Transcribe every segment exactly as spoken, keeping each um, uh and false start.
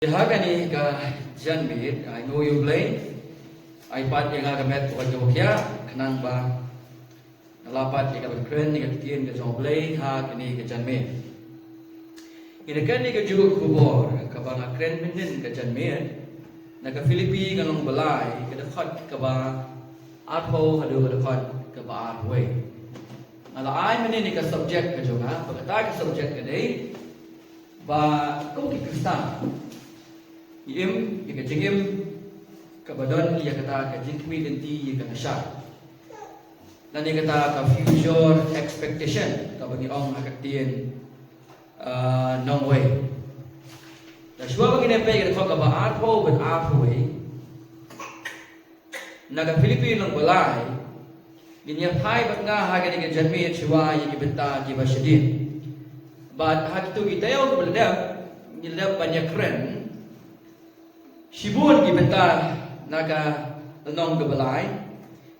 Ïa ha kane ka janmiet, ai nguh ïa U Blei, ai pat ïa nga ka met bad ka bor, khnang ba nga la pat ïa ka ban kren ïa ka ktien ka jong U Blei ha kane ka janmiet. Ïa kane ka juh khubor kaba nga kren mynhynnin ka janmiet, na ka Philippi ka lynnong ba lai, ka dkhot kaba arphew haduh ka dkhot kaba arphew wei. Nga la ai mynhynnin ïa ka subject ka jong nga, ba kata ka subject ka dei ba kum ki Khristan, ngi im ïa ka jingim kaba don ïa kata ka jingkhmih lynti ïa ka nasa, lane kata ka future expectation kaba ngi ong ha ka ktien, ah, nongwei. Te shuwa ba ngin ïa peit ïa ka dkhot kaba arphew bad arphew wei, na ka Philippi lynnong ba lai, ngin ïa phai bad nga ha kane ka janmiet shuwa ïa ki bynta kiba shadien. Bad ha kito ki taïew kiba la dep, ngin dep ban ïa kren shibun ki bynta na ka lynnong kaba lai.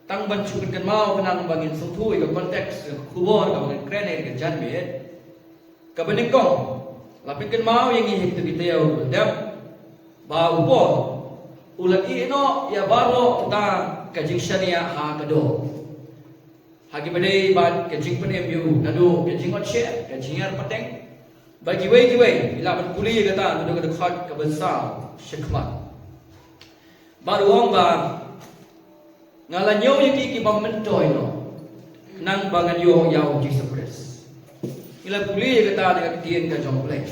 Tang ban shu pynkynmaw khnang ba ngin sngewthuh ïa ka context ka khubor kaba ngin kren ïa ka janmiet. Kaba nyngkong, la pynkynmaw ïa ngi ha kito ki taïew kiba la dep ba u Paul u la ïeh noh ïa baroh kata ka jingshaniah ha ka doh, ha kiba dei bad ka jingpynim ïa u, naduh ka jingotseh, ka jingïar pateng bad kiwei kiwei. Ngi lah ban pule ïa kata naduh ka dkhot kaba saw shakhmat. Bad u ong ba, nga la ñiew ïa ki kiba myntoi noh, khnang ba ngan ïoh ïa U Jisu Khrist. Ngi la pule ïa kata na ka ktien ka jong U Blei.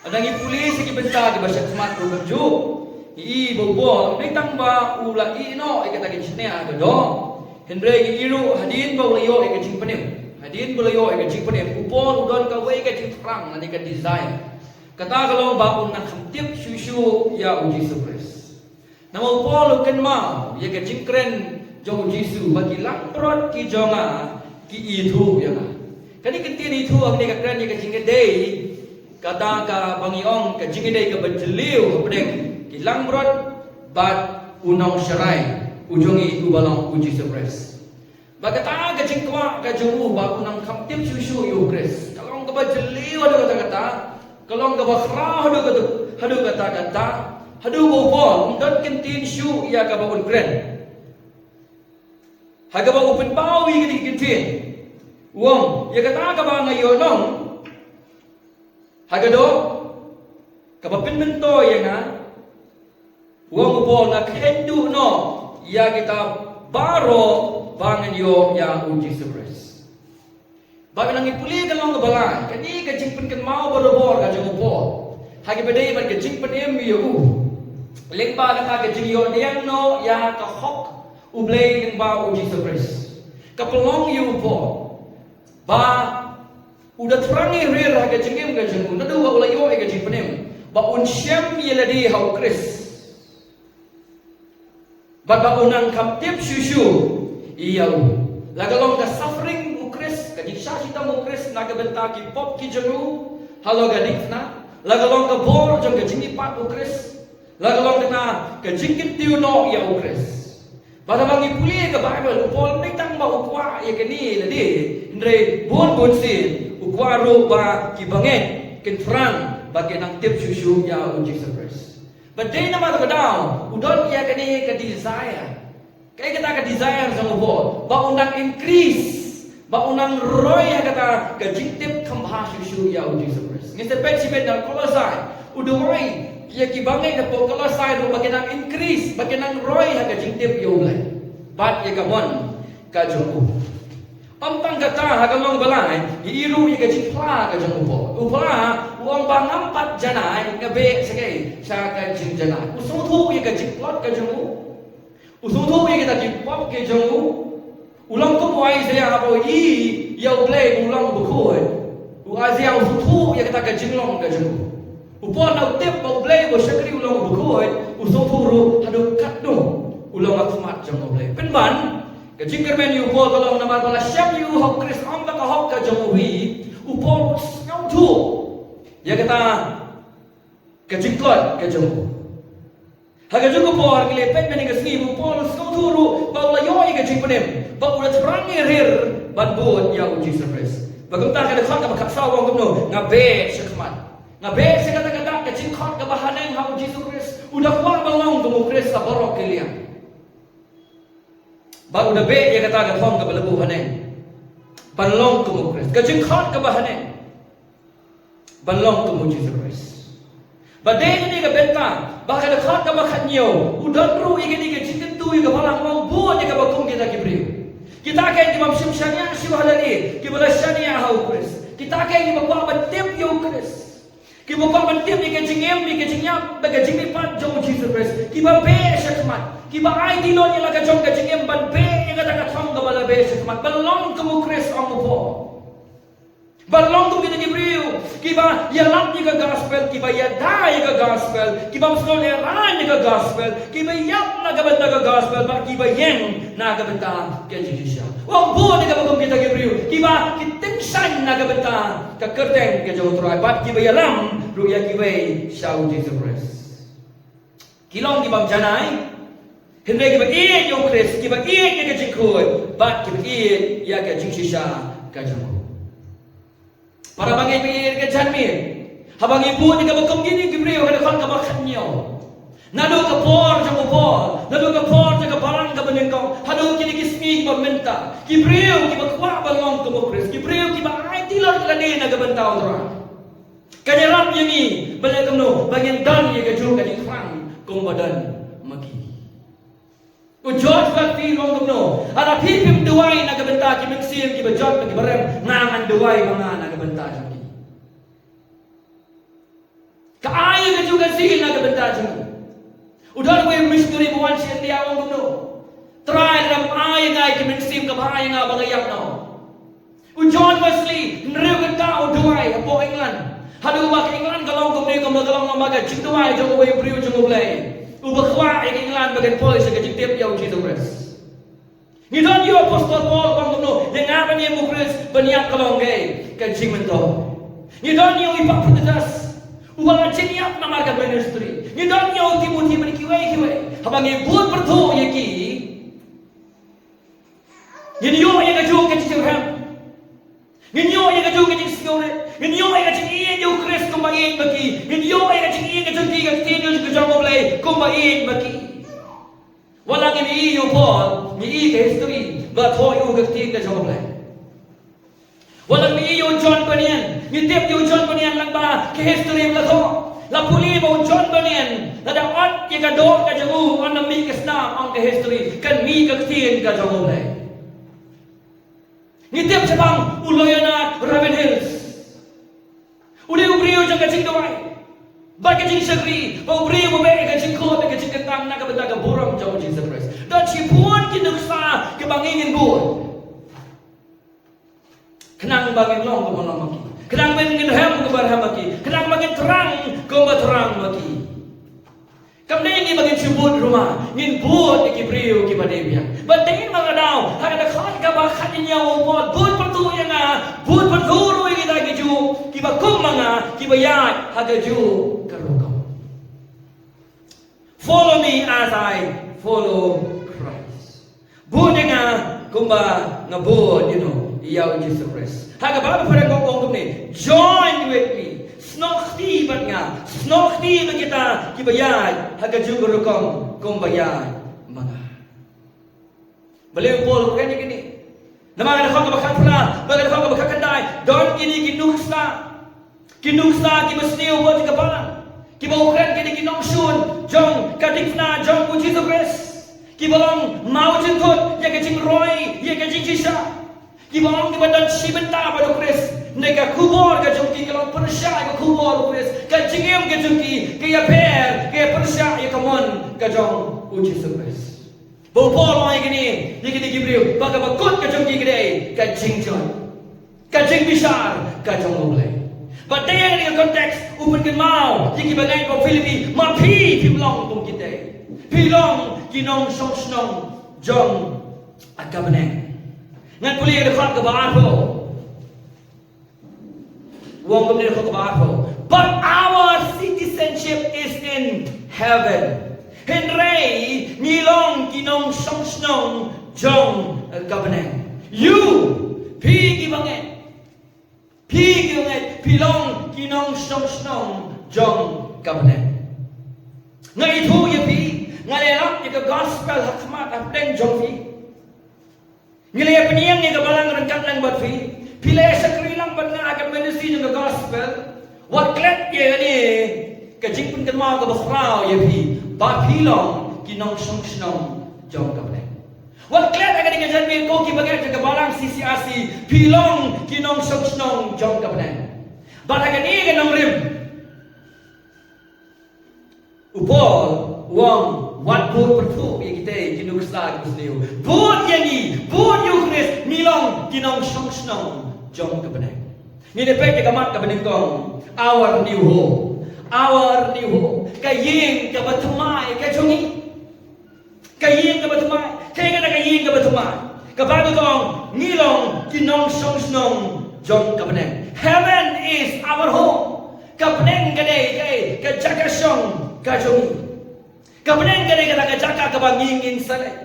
Lada ngi pule sha ki bynta kiba shakhmat ruh kumjuh, ngi i ba u Paul, ym dei tang ba u la ïeh noh ïa kata ka jingshaniah ha ka doh, hynrei ngi i ruh hadien ba u la ïoh ïa ka jingpynim. Hadien ba u la ïoh ïa ka jingpynim, u Paul u don kawei ka jingthrang lane ka desire. Kata ka long ba un nang kham tip shuh shuh ïa U Jisu Khrist. Namar u Paul u kynmaw ïa ka jingkren jong U Jisu ba ki langbrot ki jong nga ki ithuh ïa nga. Kane ka ktien ithuh hangne ka kren ïa ka jingïadei, kata kaba ngi ong ka jingïadei kaba jylliew hapdeng ki langbrot bad u nongsharai u jong ngi uba long U Jisu Khrist. Ba kata ka jingkwah ka jong u ba u nang kham tip shuh shuh ïa U Khrist ka long kaba jylliew haduh katta katta, ka long kaba khraw haduh katta, haduh katta katta, haduh ba u Paul um don kyntien shuh ïa kaba un kren. Ha kaba u pynpaw ïa kine ki kyntien, u ong, ïa kata kaba nga ïoh long ha ka doh, kaba pynmyntoi ïa nga, u ong u Paul, nga kheiñ duh noh ïa kita baroh ba ngan ïoh ïa U Jisu Khrist. Ba ka nang ïa pule ka long kaba lai, kane ka jingpynkynmaw barabor ka jong u Paul ha kaba dei bad ka jingpynim ïa u lyngba kata ka jingïoh diang noh ïa ka hok U Blei lyngba U Jisu Khrist, ka pynlong ïa u Paul ba u da thrang ïa rir ha ka jingim ka jong u naduh ba u la ïoh ïa ka jingpynim ba un shem ïa lade ha U Khrist. Bad ba u nang kham tip shuh shuh ïa u. La ka long ka suffering U Khrist, ka jingshah shitom U Khrist na ka bynta ki pop ki jong u halor ka diengphna, la ka long ka bor jong ka jingmihpat U Khrist, la ka long kata ka jingkyntiew noh ïa U Khrist. Bad haba ngi pule ka Baibl, u Paul ym dei tang ba u kwah ïa kane lade, hynrei bun bun sien u kwah ruh ba ki bangeit kin thrang ba kin nang tip shuh shuh ïa U Jisu Khrist. Bad dei namar kata ka daw u don ïa kane ka desire, kaei kata ka desire jong u Paul, ba u nang increase, ba u nang roi ha kata ka jingtip kham bha shuh shuh ïa U Jisu Khrist. Ngin sa peit shibit na Kolosai, u duwai ïa ki bangeit na pdeng Kolosai ruh ba kin nang increase, ba kin nang roi ha ka jingtip ïa U Blei bad ïa ka mon ka jong u. Ym tang kata, ha ka lynnong ba lai ngi i ruh ïa ka jingphla ka jong u Paul. U Paul u ong ba ngam pat janai, nga beh sha kaei, sha ka jingjanai. U sngewthuh ïa ka jingtlot ka jong u. U sngewthuh ïa kita ki pop ki jong u. U long kum u Isaiah haba u ïohi ïa U Blei u long bakhuid. U Isaiah u sngewthuh ïa kata ka jinglong ka jong u. U Paul u tip ba U Blei u shakri u long bakhuid, u sngewthuh ruh haduh katno u long ha khmat jong U Blei. Pynban ka jingkyrmen ïa u Paul ka long namar ba la shem ïa u ha U Khrist, ym da ka hok ka jong u hi, u Paul u sngewthuh ïa kata ka jingtlot ka jong u. Ha kajuh ka por ngi la peit mynne ka sngi ba u Paul u sngewthuh ruh ba u la ïoh ïa ka jingpynim, ba u la thrang ïa rir ban bud ïa U Jisu Khrist. Ba kumta ka dkhot kaba khatsaw u ong kumno, nga beh sha khmat. Nga beh sha kata kata, ka jingkhot kaba haneng ha u Jisu Khrist. U da kwah ban long kum u Khrist ha baroh ki liang. Bad u da beh ïa kata ka thong kaba labuh haneng ban long kum u Khrist. Ka jingkhot kaba haneng ban long kum u Jisu Khrist. Bad dei kane ka bynta ba ha ka dkhot kaba khathynñiew u don ruh ïa kane ka jingkyntu ïa ka balang, u ong bud ïa kaba kum kita ki briew. Kita ki, ki bym shym shaniah shuh ha lade, kiba la shaniah ha u Khrist. Kita ki, kiba kwah ban tip ïa u Khrist. Kiba kwah ban tip ïa ka jingim, ïa ka jingïap bad ka jingmihpat jong u Jisu Khrist. Kiba beh shakhmat. Kiba aiti lut ïa la ka jong ka jingim ban beh ïa kata ka thong kaba la beh shakhmat, ban long kum u Khrist, ong u Paul. Ban long kum kita ki briew kiba ïalap ïa ka gospel, kiba ïada ïa ka gospel, kiba sngewlehrain ïa ka gospel, kiba ïap na ka bynta ka gospel bad kiba ïeng na ka bynta ka jingshisha. U ong bud ïa kaba kum kita ki briew kiba ki tyngshaiñ na ka bynta ka kyrteng ka jong u Trai bad kiba ïalam ruh ïa kiwei sha u Jisu Khrist. Ki long ki bym janai, hynrei kiba ïeit ïa u Khrist, kiba ïeit ïa ka jingkhuid bad kiba ïeit ïa ka jingshisha ka jong u. Para bangeit, bangeit ka janmiet, haba ngi bud ïa kaba kum kine ki briew ha ka dkhot kaba khathynñiew, naduh ka por jong u Paul, naduh ka por jong ka balang kaba nyngkong, haduh kine ki sngi kiba mynta, ki briew kiba kwah ban long kum u Khrist, ki briew kiba aiti lut ïa lade na ka bynta u Trai. Kan ïarap ïa ngi ban leh kumno ba ngin don ïa kajuh ka jingthrang kumba don ma ki. U George Whitefield u ong kumno, lada phi phim duwai na ka bynta ki mynsiem kiba jot bad kiba rem, nga ngan duwai ma nga na ka bynta jong ki. Ka ai ïa kajuh ka zeal na ka bynta jong ki. U don uwei u missionary ba wan sha India, u ong kumno, Trai, lada phim ai ïa nga ïa ki mynsiem, ka bha ïa nga ba nga ïap noh. U John Wesley, hynriew kynta u duwai hapoh England. Haduh ba ka England ka long kumne kumba ka long, namar ka jingduwai jong uwei u briew jong U Blei uba kwah ïa ka England ba kan poi sha ka jingtip ïa u Jisu Khrist. Ngi don ïa u Apostol Paul, u ong kumno, ïa nga ban ïeng u Khrist ban ïap ka long kaei? Ka jingmyntoi. Ngi don ïa u Epaphroditus uba la jingïap namar ka ministry. Ngi don ïa u Timothy bad kiwei kiwei. Haba ngi bud pyrthuh ïa ki, ngin ïoh ïa kajuh ka jingïarap. Ngin ïoh ïa kajuh ka jingsngewrit. Ngin ïoh ïa ka jingïeit ïa u Khrist kumba ïeit ma ki. Ngin ïoh ïa ka jingïeit ka jong ki ïa ka ktien ka jong U Blei kumba ïeit ma ki. Wat la ngin ïohi ïa u Paul, ngi ïohi ka history ba thoh ïa u ka ktien ka jong U Blei. Wat la ngi ïohi ïa u John Bunyan, ngi tip ïa u John Bunyan lyngba ka history ba la thoh. La pule ba u John Bunyan lada ot ïa ka doh ka jong u, ym mih ka snam, ong ka history, kan mih ka ktien ka jong U Blei. Ngi tip shaphang u Leonard Ravenhill. U dei u briew jong ka jingduwai bad ka jingshakri, ba u briew uba beh ïa ka jingkhuid bad ka jingkyntang na ka bynta ka burom jong u Jisu Khrist. Don shibun ki nuksa kiba ngi ngin bud. Khnang ba ngin long kumba long ma ki. Khnang ba ngin rhem kumba rhem ma ki. Khnang ba ngin thrang kumba thrang ma ki. Kam dei ngi ba ngin shu bud ruh ma, ngin bud ïa ki briew kiba dei biang. Bad dei ma nga daw, ha ka dkhot kaba khathynñiew u ong, bud pyrthuh ïa nga, bud pyrthuh ruh ïa kita kijuh kiba kum ma nga, kiba ïaid ha kajuh ka rukom. Follow me as I follow Christ. Bud ïa nga kumba nga bud, you know, ïa u Jisu Khrist. Ha kaba phareng u ong kumne, join with me. Snoh kti bad nga. Snoh kti bad kita kiba ïaid ha kajuh ka rukom kumba ïaid ma nga. Balei u Paul u kren ïa kine? Namar ha ka dkhot kaba khatphra bad ka dkhot kaba khatkhyndai, don kine ki nuksa. Ki nuksa kiba sniew bad kiba balang, kiba u kren, kine ki nongshun jong ka diengphna jong u Jisu Khrist, kiba long mawjynthut ïa ka jingroi, ïa ka jingshisha. Kiba ong, kiba don shi bynta bad u Khrist. Ne ka khubor ka jong ki ka long pyrshah ïa ka khubor u Khrist. Ka jingim ka jong ki ka ïapher, ka ïapyrshah ïa ka mon ka jong u Jisu Khrist. Ba u Paul u ong ïa kine, ïa kine ki briew, ba kaba kut ka jong ki ka dei ka jingjot, ka jingbishar ka jong U Blei. Bad dei ha kane ka context u pynkynmaw ïa kiba ngeit ba Philippi, ma phi phim long kum kine. Phi long ki nongshong shnong jong ka bneng. Ngan pule ïa ka dkhot kaba arphew. U ong kumne ha ka dkhot kaba arphew, but our citizenship is in heaven. Hynrei ngi long ki nongshong shnong jong ka bneng. You, phi kiba ngeit, phi kiba ngeit, phi long ki nongshong shnong jong ka bneng. Nga ithuh ïa phi, nga la lap ïa ka gospel ha khmat ha pdeng jong phi. Ngi la ïa pynïeng ïa ka balang ryngkat lang bad phi. Phi la ïa shakri lang bad nga ha ka ministry jong ka gospel. Wat klet ïa kane ka jingpynkynmaw kaba khraw ïa phi ba phi long ki nongshong shnong jong ka bneng. Wat klet ïa kane ka jingpynkynmaw kiba ngeit jong ka balang C C R C, phi long ki nongshong shnong jong ka bneng. Bad ha kane ka nongrim u Paul u ong, wat bud pyrthuh ïa kita ki nuksa ki sniew. Bud ïa ngi, bud ïa u Khrist, ngi long ki nongshong shnong jong ka bneng. Ngin ïa peit ïa ka mat kaba nyngkong, our new home. Our new home. Ka ïing kaba thymmai ka jong ngi. Ka ïing kaba thymmai. Kaei kata ka ïing kaba thymmai? Ka Baibl ka ong, ngi long ki nongshong shnong jong ka bneng. Heaven is our home. Ka bneng ka dei kaei? Ka jaka shong ka jong ngi. Ka bneng ka dei kata ka jaka kaba ngi ngin sa leit.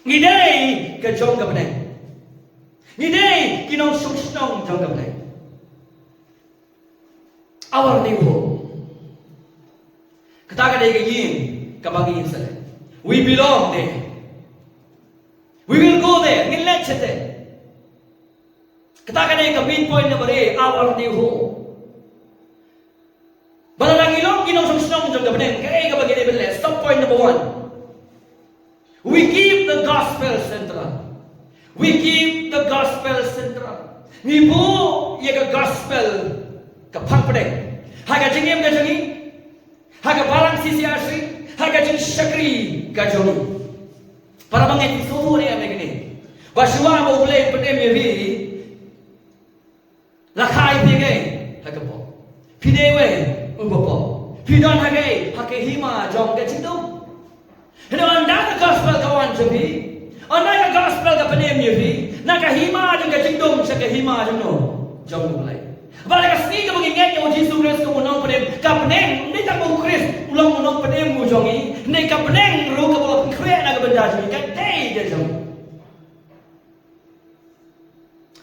Ngi dei ka jong ka bneng. Ngi dei ki nongshong shnong jong ka bneng. Our new home. Kata ka dei ka ïing kaba ngi ngin sa leit. We belong there. We will go there. Ngin leit shatei. Kata ka dei ka main point number eight, our new home. Ba lada ngi long ki nongshong shnong jong ka bneng, kaei kaba ngi dei ban leh? Sub point number one. We keep the gospel central. We keep the gospel central. Ngi buh ïa ka gospel ka phang pdeng ha ka jingim ka jong ngi, ha ka balang C C R C, ha ka jingshakri ka jong ngi. Para bangeit, phi sngewthuh ne em ïa kane? Ba shuwa ba U Blei u pynim ïa phi, la kha ïa phi ha kaei? Ha ka pop. Phi dei uwei uba pop. Phi don ha kaei? Ha ka hima jong ka jingdum. Hynrei ynda ka gospel ka wan sha phi, ynda ka gospel ka pynim ïa phi na ka hima jong ka jingdum sha ka hima jong no? Jong U Blei. Bad ha ka sngi kaba ngi ngeit ïa U Jisu Khrist kum u Nongpynim, ka bneng, ym dei tang ba U Khrist u long u Nongpynim u jong ngi, hynrei ka bneng ruh kaba la pynkhreh na ka bynta jong ngi ka dei ka jong ngi.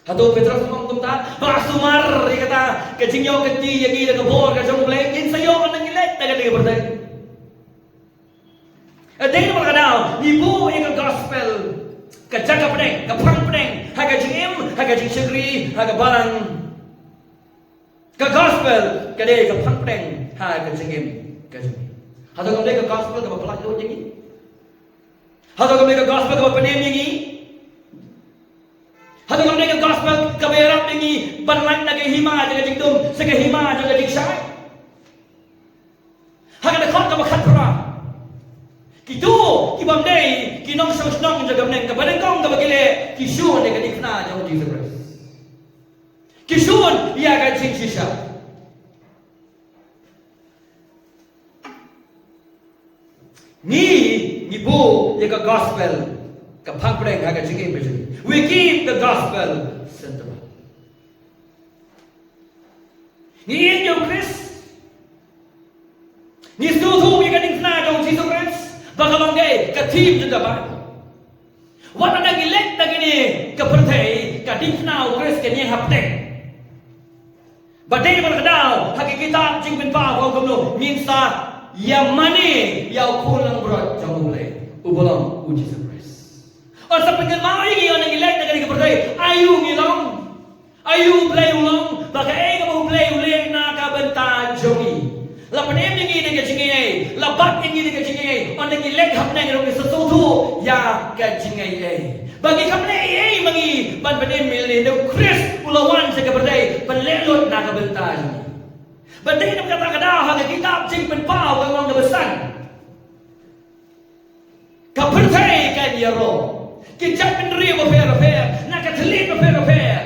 Hato u Petros u ong kumta? Ba sumar ïa kata ka jingïoh kynti ïa ngi da ka bor ka jong U Blei, ngin sa ïoh ynda ngi leit na kane ka pyrthei. Dei namar kata ngi buh ïa ka gospel ka jaka pdeng, ka phang pdeng ha ka jingim, ha ka jingshakri, ha ka balang. Ka gospel ka dei ka phang pdeng ha ka jingim ka jong ngi. Hato kam dei ka gospel kaba pynlait lut ïa ngi? Hato kam dei ka gospel kaba pynim ïa ngi? Hato kam dei ka gospel kaba ïarap ïa ngi ban lait na ka hima jong ka jingdum sha ka hima jong ka jingshai? Ha ka dkhot kaba khatphra, kito ki bym dei ki nongshong shnong jong ka bneng, kaba nyngkong kaba ki leh, ki shun ïa ka diengphna jong U Jisu Khrist. Ki shun ïa ka jingshisha. Ngi, ngi buh ïa ka gospel ka phang pdeng ha ka jingim ka jong ngi. We keep the gospel central. Ngi ïeit ïa U Khrist. Ngi sngewthuh ïa ka diengphna jong U Jisu Khrist ba ka long kaei? Ka theme jong ka Baibl. Wat ynda ngi leit na kane ka pyrthei, ka diengphna U Khrist kan ïeng hapdeng. Ba dei namar kata ha ka kitab Jingpynpaw ka ong kumno? Ngin sa ïa mane ïa u khun langbrot jong U Blei uba long U Jisu Khrist. Yn sa pynkynmaw ïa ngi ynda ngi leit na kane ka pyrthei, aïu ngi long? Aïu U Blei u long? Ba kaei kaba U Blei u leh na ka bynta jong ngi. La pynim ïa ngi da ka jingaiei, la bat ïa ngi da ka jingaiei. Ynda ngi leit hapdeng ruh ngi sa sngewthuh ïa ka jingaiei. Ba ngi kam leh ei ei ma ngi ban pynim ïa lade, hynrei U Khrist u la wan sha ka pyrthei ban leh lut na ka bynta jong ngi. Ba dei namar kata ka daw ha ka kitab Jingpynpaw ka lynnong kaba san, ka pyrthei kan ïaroh, ki jaitbynriew bapher bapher, na ka thylliej bapher bapher,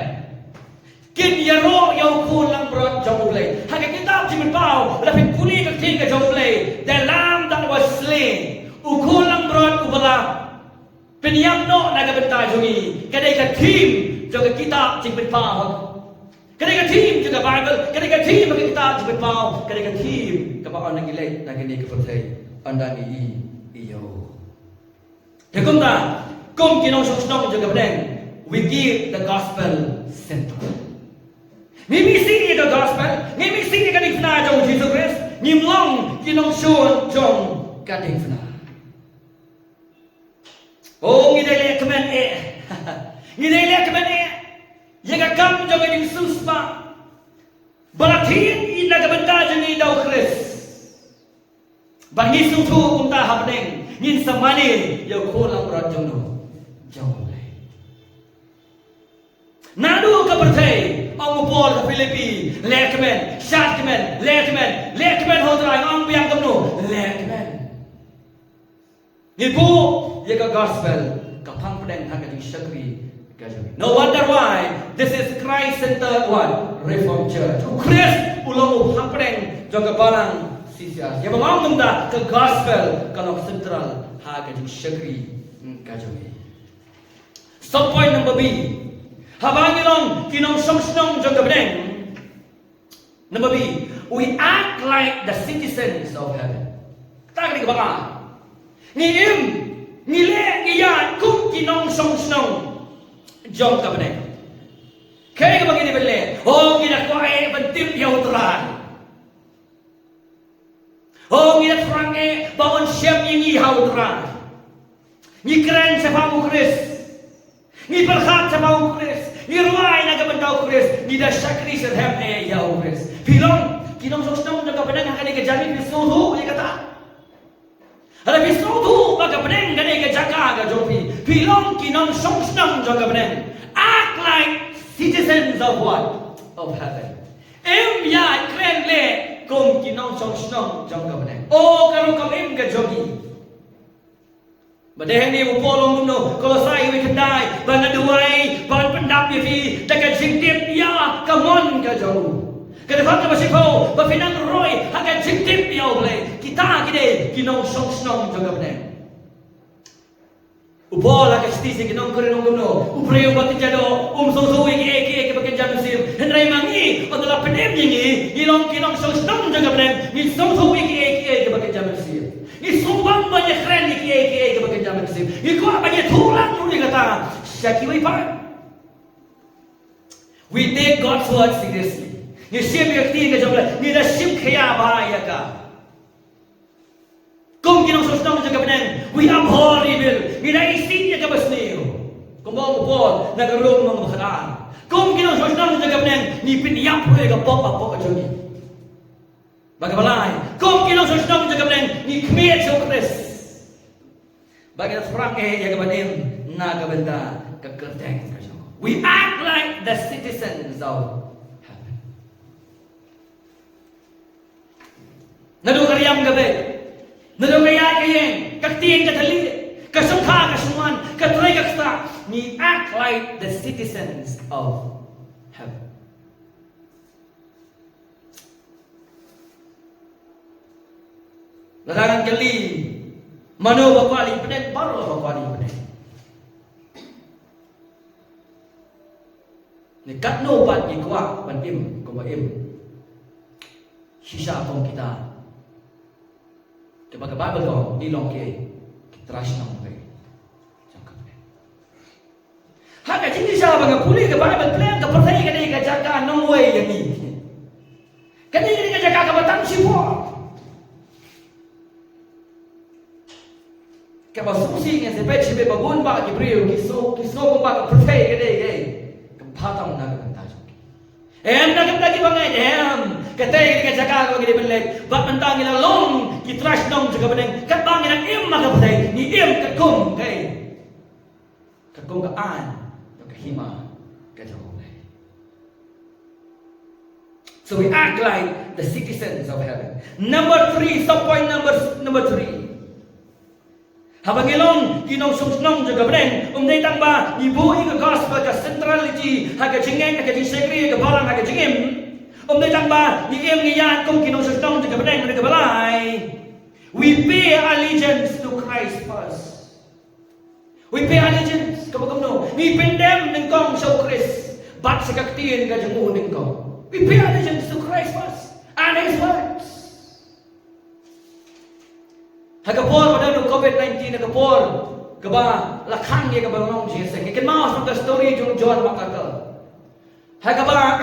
kin ïaroh ïa u khun langbrot jong U Blei. Ha ka kitab Jingpynpaw, lada phi pule ka ktien ka jong U Blei, the Lamb that was slain, u khun langbrot uba la pynïap noh na ka bynta jong ngi, ka dei ka theme jong ka kitab Jingpynpaw. Ka dei ka theme jong ka Baibl, ka dei ka theme jong ka kitab Jingpynpaw, ka dei ka theme kaba ynda ngi leit na kane ka pyrthei, ynda ngi ïoh. Te kumta, kum ki nongshong shnong jong ka bneng, we keep the gospel central. Ngi mih sih ïa ka gospel, ngi mih sih ka diengphna jong u Jisu Khrist, ngim long ki nongshun jong ka diengphna. Oh, ngi dei leh kmen eh. Ngi dei leh kmen eh ïa ka kam jong ka jingsngewsih ba la thied na ka bynta jong ngi da u Khrist. Ba ngi sngewthuh kumta hapdeng ngin sa mane ïa u khun langbrot jong u, jong u Blei. Naduh ka pyrthei, ong u Paul ha Philippi, leh kmen, shad kmen, leh kmen, leh kmen ha u Trai, ong biang kumno, leh kmen. Ngi buh ïa ka gospel ka phang pdeng ha ka jingshakri ka jong ngi. No wonder why this is Christ-centered what? Reformed Church. U Khrist u long u phang pdeng jong ka balang C C R. Ïa ba nga ong kumta, ka gospel ka long central ha ka jingshakri ka jong ngi. Sub point number B. Haba ngi long ki nongshong shnong jong ka bneng. Number B, we act like the citizens of heaven. Kata ka dei kaba ar. Ngi im, ngi leh, ngi ïaid kum ki nongshong shnong jong ka bneng. Kaei kaba ngi dei ban leh? Oh, ngi da kwah eh ban tip ïa u Trai. Oh, ngi da thrang eh ba un shem ïa ngi ha u Trai. Ngi kren shaphang u Khrist. Ngi pyrkhat shaphang u Khrist. Ngi rwai na ka bynta u Khrist. Ngi da shakri syrhem eh ïa u Khrist. Phi long ki nongshong shnong jong ka bneng ha kane ka jaka, phi sngewthuh ïa kata? Lada phi sngewthuh ba ka bneng ka dei ka jaka ka jong phi, phi long ki nongshong shnong jong ka bneng. Act like citizens of what? Of heaven. Im ïaid kren leh kum ki nongshong shnong jong ka bneng. Oh, ka rukom im ka jong ngi. Ba dei hangne u Paul u ong kumno, Kolosai wei khyndai, ba nga duwai ban pyndap ïa phi da ka jingtip ïa ka mon ka jong u. Ka dkhot kaba shiphew, ba phin nang roi ha ka jingtip ïa U Blei. Kita ki dei ki nongshong shnong jong ka bneng. U Paul ha ka shithi sha ki nong Korinth u ong kumno, u briew ba kynja doh um sngewthuh ïa kiei kiei kiba kynja mynsiem. Hynrei ma ngi, ynda la pynim ïa ngi, ngi long ki nongshong shnong jong ka bneng, ngi sngewthuh ïa kiei kiei kiba kynja mynsiem. Ngi sngewbang ban ïakren ïa kiei kiei kiba kynja mynsiem. Ngi kwah ban ïathuh lang ruh ïa kata sha kiwei pat. We take God's word seriously. Ngi shim ïa ka ktien ka jong U Blei, ngi da shim khia bha ïa ka. Kum ki nongshong shnong jong ka bneng, we abhor evil. Ngi da isih ïa kaba sniew. Kumba ong u Paul na ka Rom lynnong ba khatar. Kum ki nongshong shnong jong ka bneng, ngi pynïap ruh ïa ka pop hapoh ka jong ngi. Bad kaba lai, kum ki nongshong shnong jong ka bneng, ngi khmih sha U Khrist. Bad ngi da thrang eh ïa ka ban im na ka bynta ka kyrteng ka jong U. We act like the citizens of heaven. Naduh ka riam ka beit, naduh ka ïaid ka ïeng, ka ktien ka thylliej, ka shongkha ka shongman, ka trei ka ktah, ngi act like the citizens of heaven. Lada ngan kylli mano ba kwah leit bneng, baroh ba kwah leit bneng. Ne katno pat ngi kwah ban im kumba im? Shisha kum kita kiba ka Baibl ka ong ngi long ki, ki trai shnong Blei. Ha ka jingshisha ba nga pule ka Baibl, pyrshang ka pyrthei ka dei ka jaka nongwei ïa ngi. Ka dei ka jaka kaba tang shipor. Kaba sngewsih ngi, shibit shibit ba bun bah ki briew ki sngew, ki sngew kumba ka pyrthei ka dei ka, ka bha tam na ka bynta jong ki. Em, na ka bynta kiba ngeit, em. Kata ka dei ka jaka kaba ngi dei ban leit. Bad mynta ngi la long ki trai shnong jong ka bneng, katba ngi dang im ha ka pyrthei, ngi im katkum ka, katkum ka aiñ jong ka hima ka jong U Blei. So we act like the citizens of heaven. Number three, sub point number, number three. Haba ngi long ki nongshong shnong jong ka bneng, ym dei tang ba ngi buh ïa ka gospel ka centrality ha ka jingngeit, ha ka jingshakri, ha ka balang, ha ka jingim. Ym dei tang ba ngi im ngi ïaid kum ki nongshong shnong jong ka bneng, hynrei kaba lai, we pay allegiance to Christ first. We pay allegiance, kaba kumno? Ngi pyndem nyngkong sha U Khrist bad sha ka ktien ka jong u nyngkong. We pay allegiance to Christ first and his words. Ha ka por ba don u covid nineteen, ha ka por kaba la khang ïa kaba long jingïaseng, ngi kynmaw shaphang ka story jong u John MacArthur. Ha kaba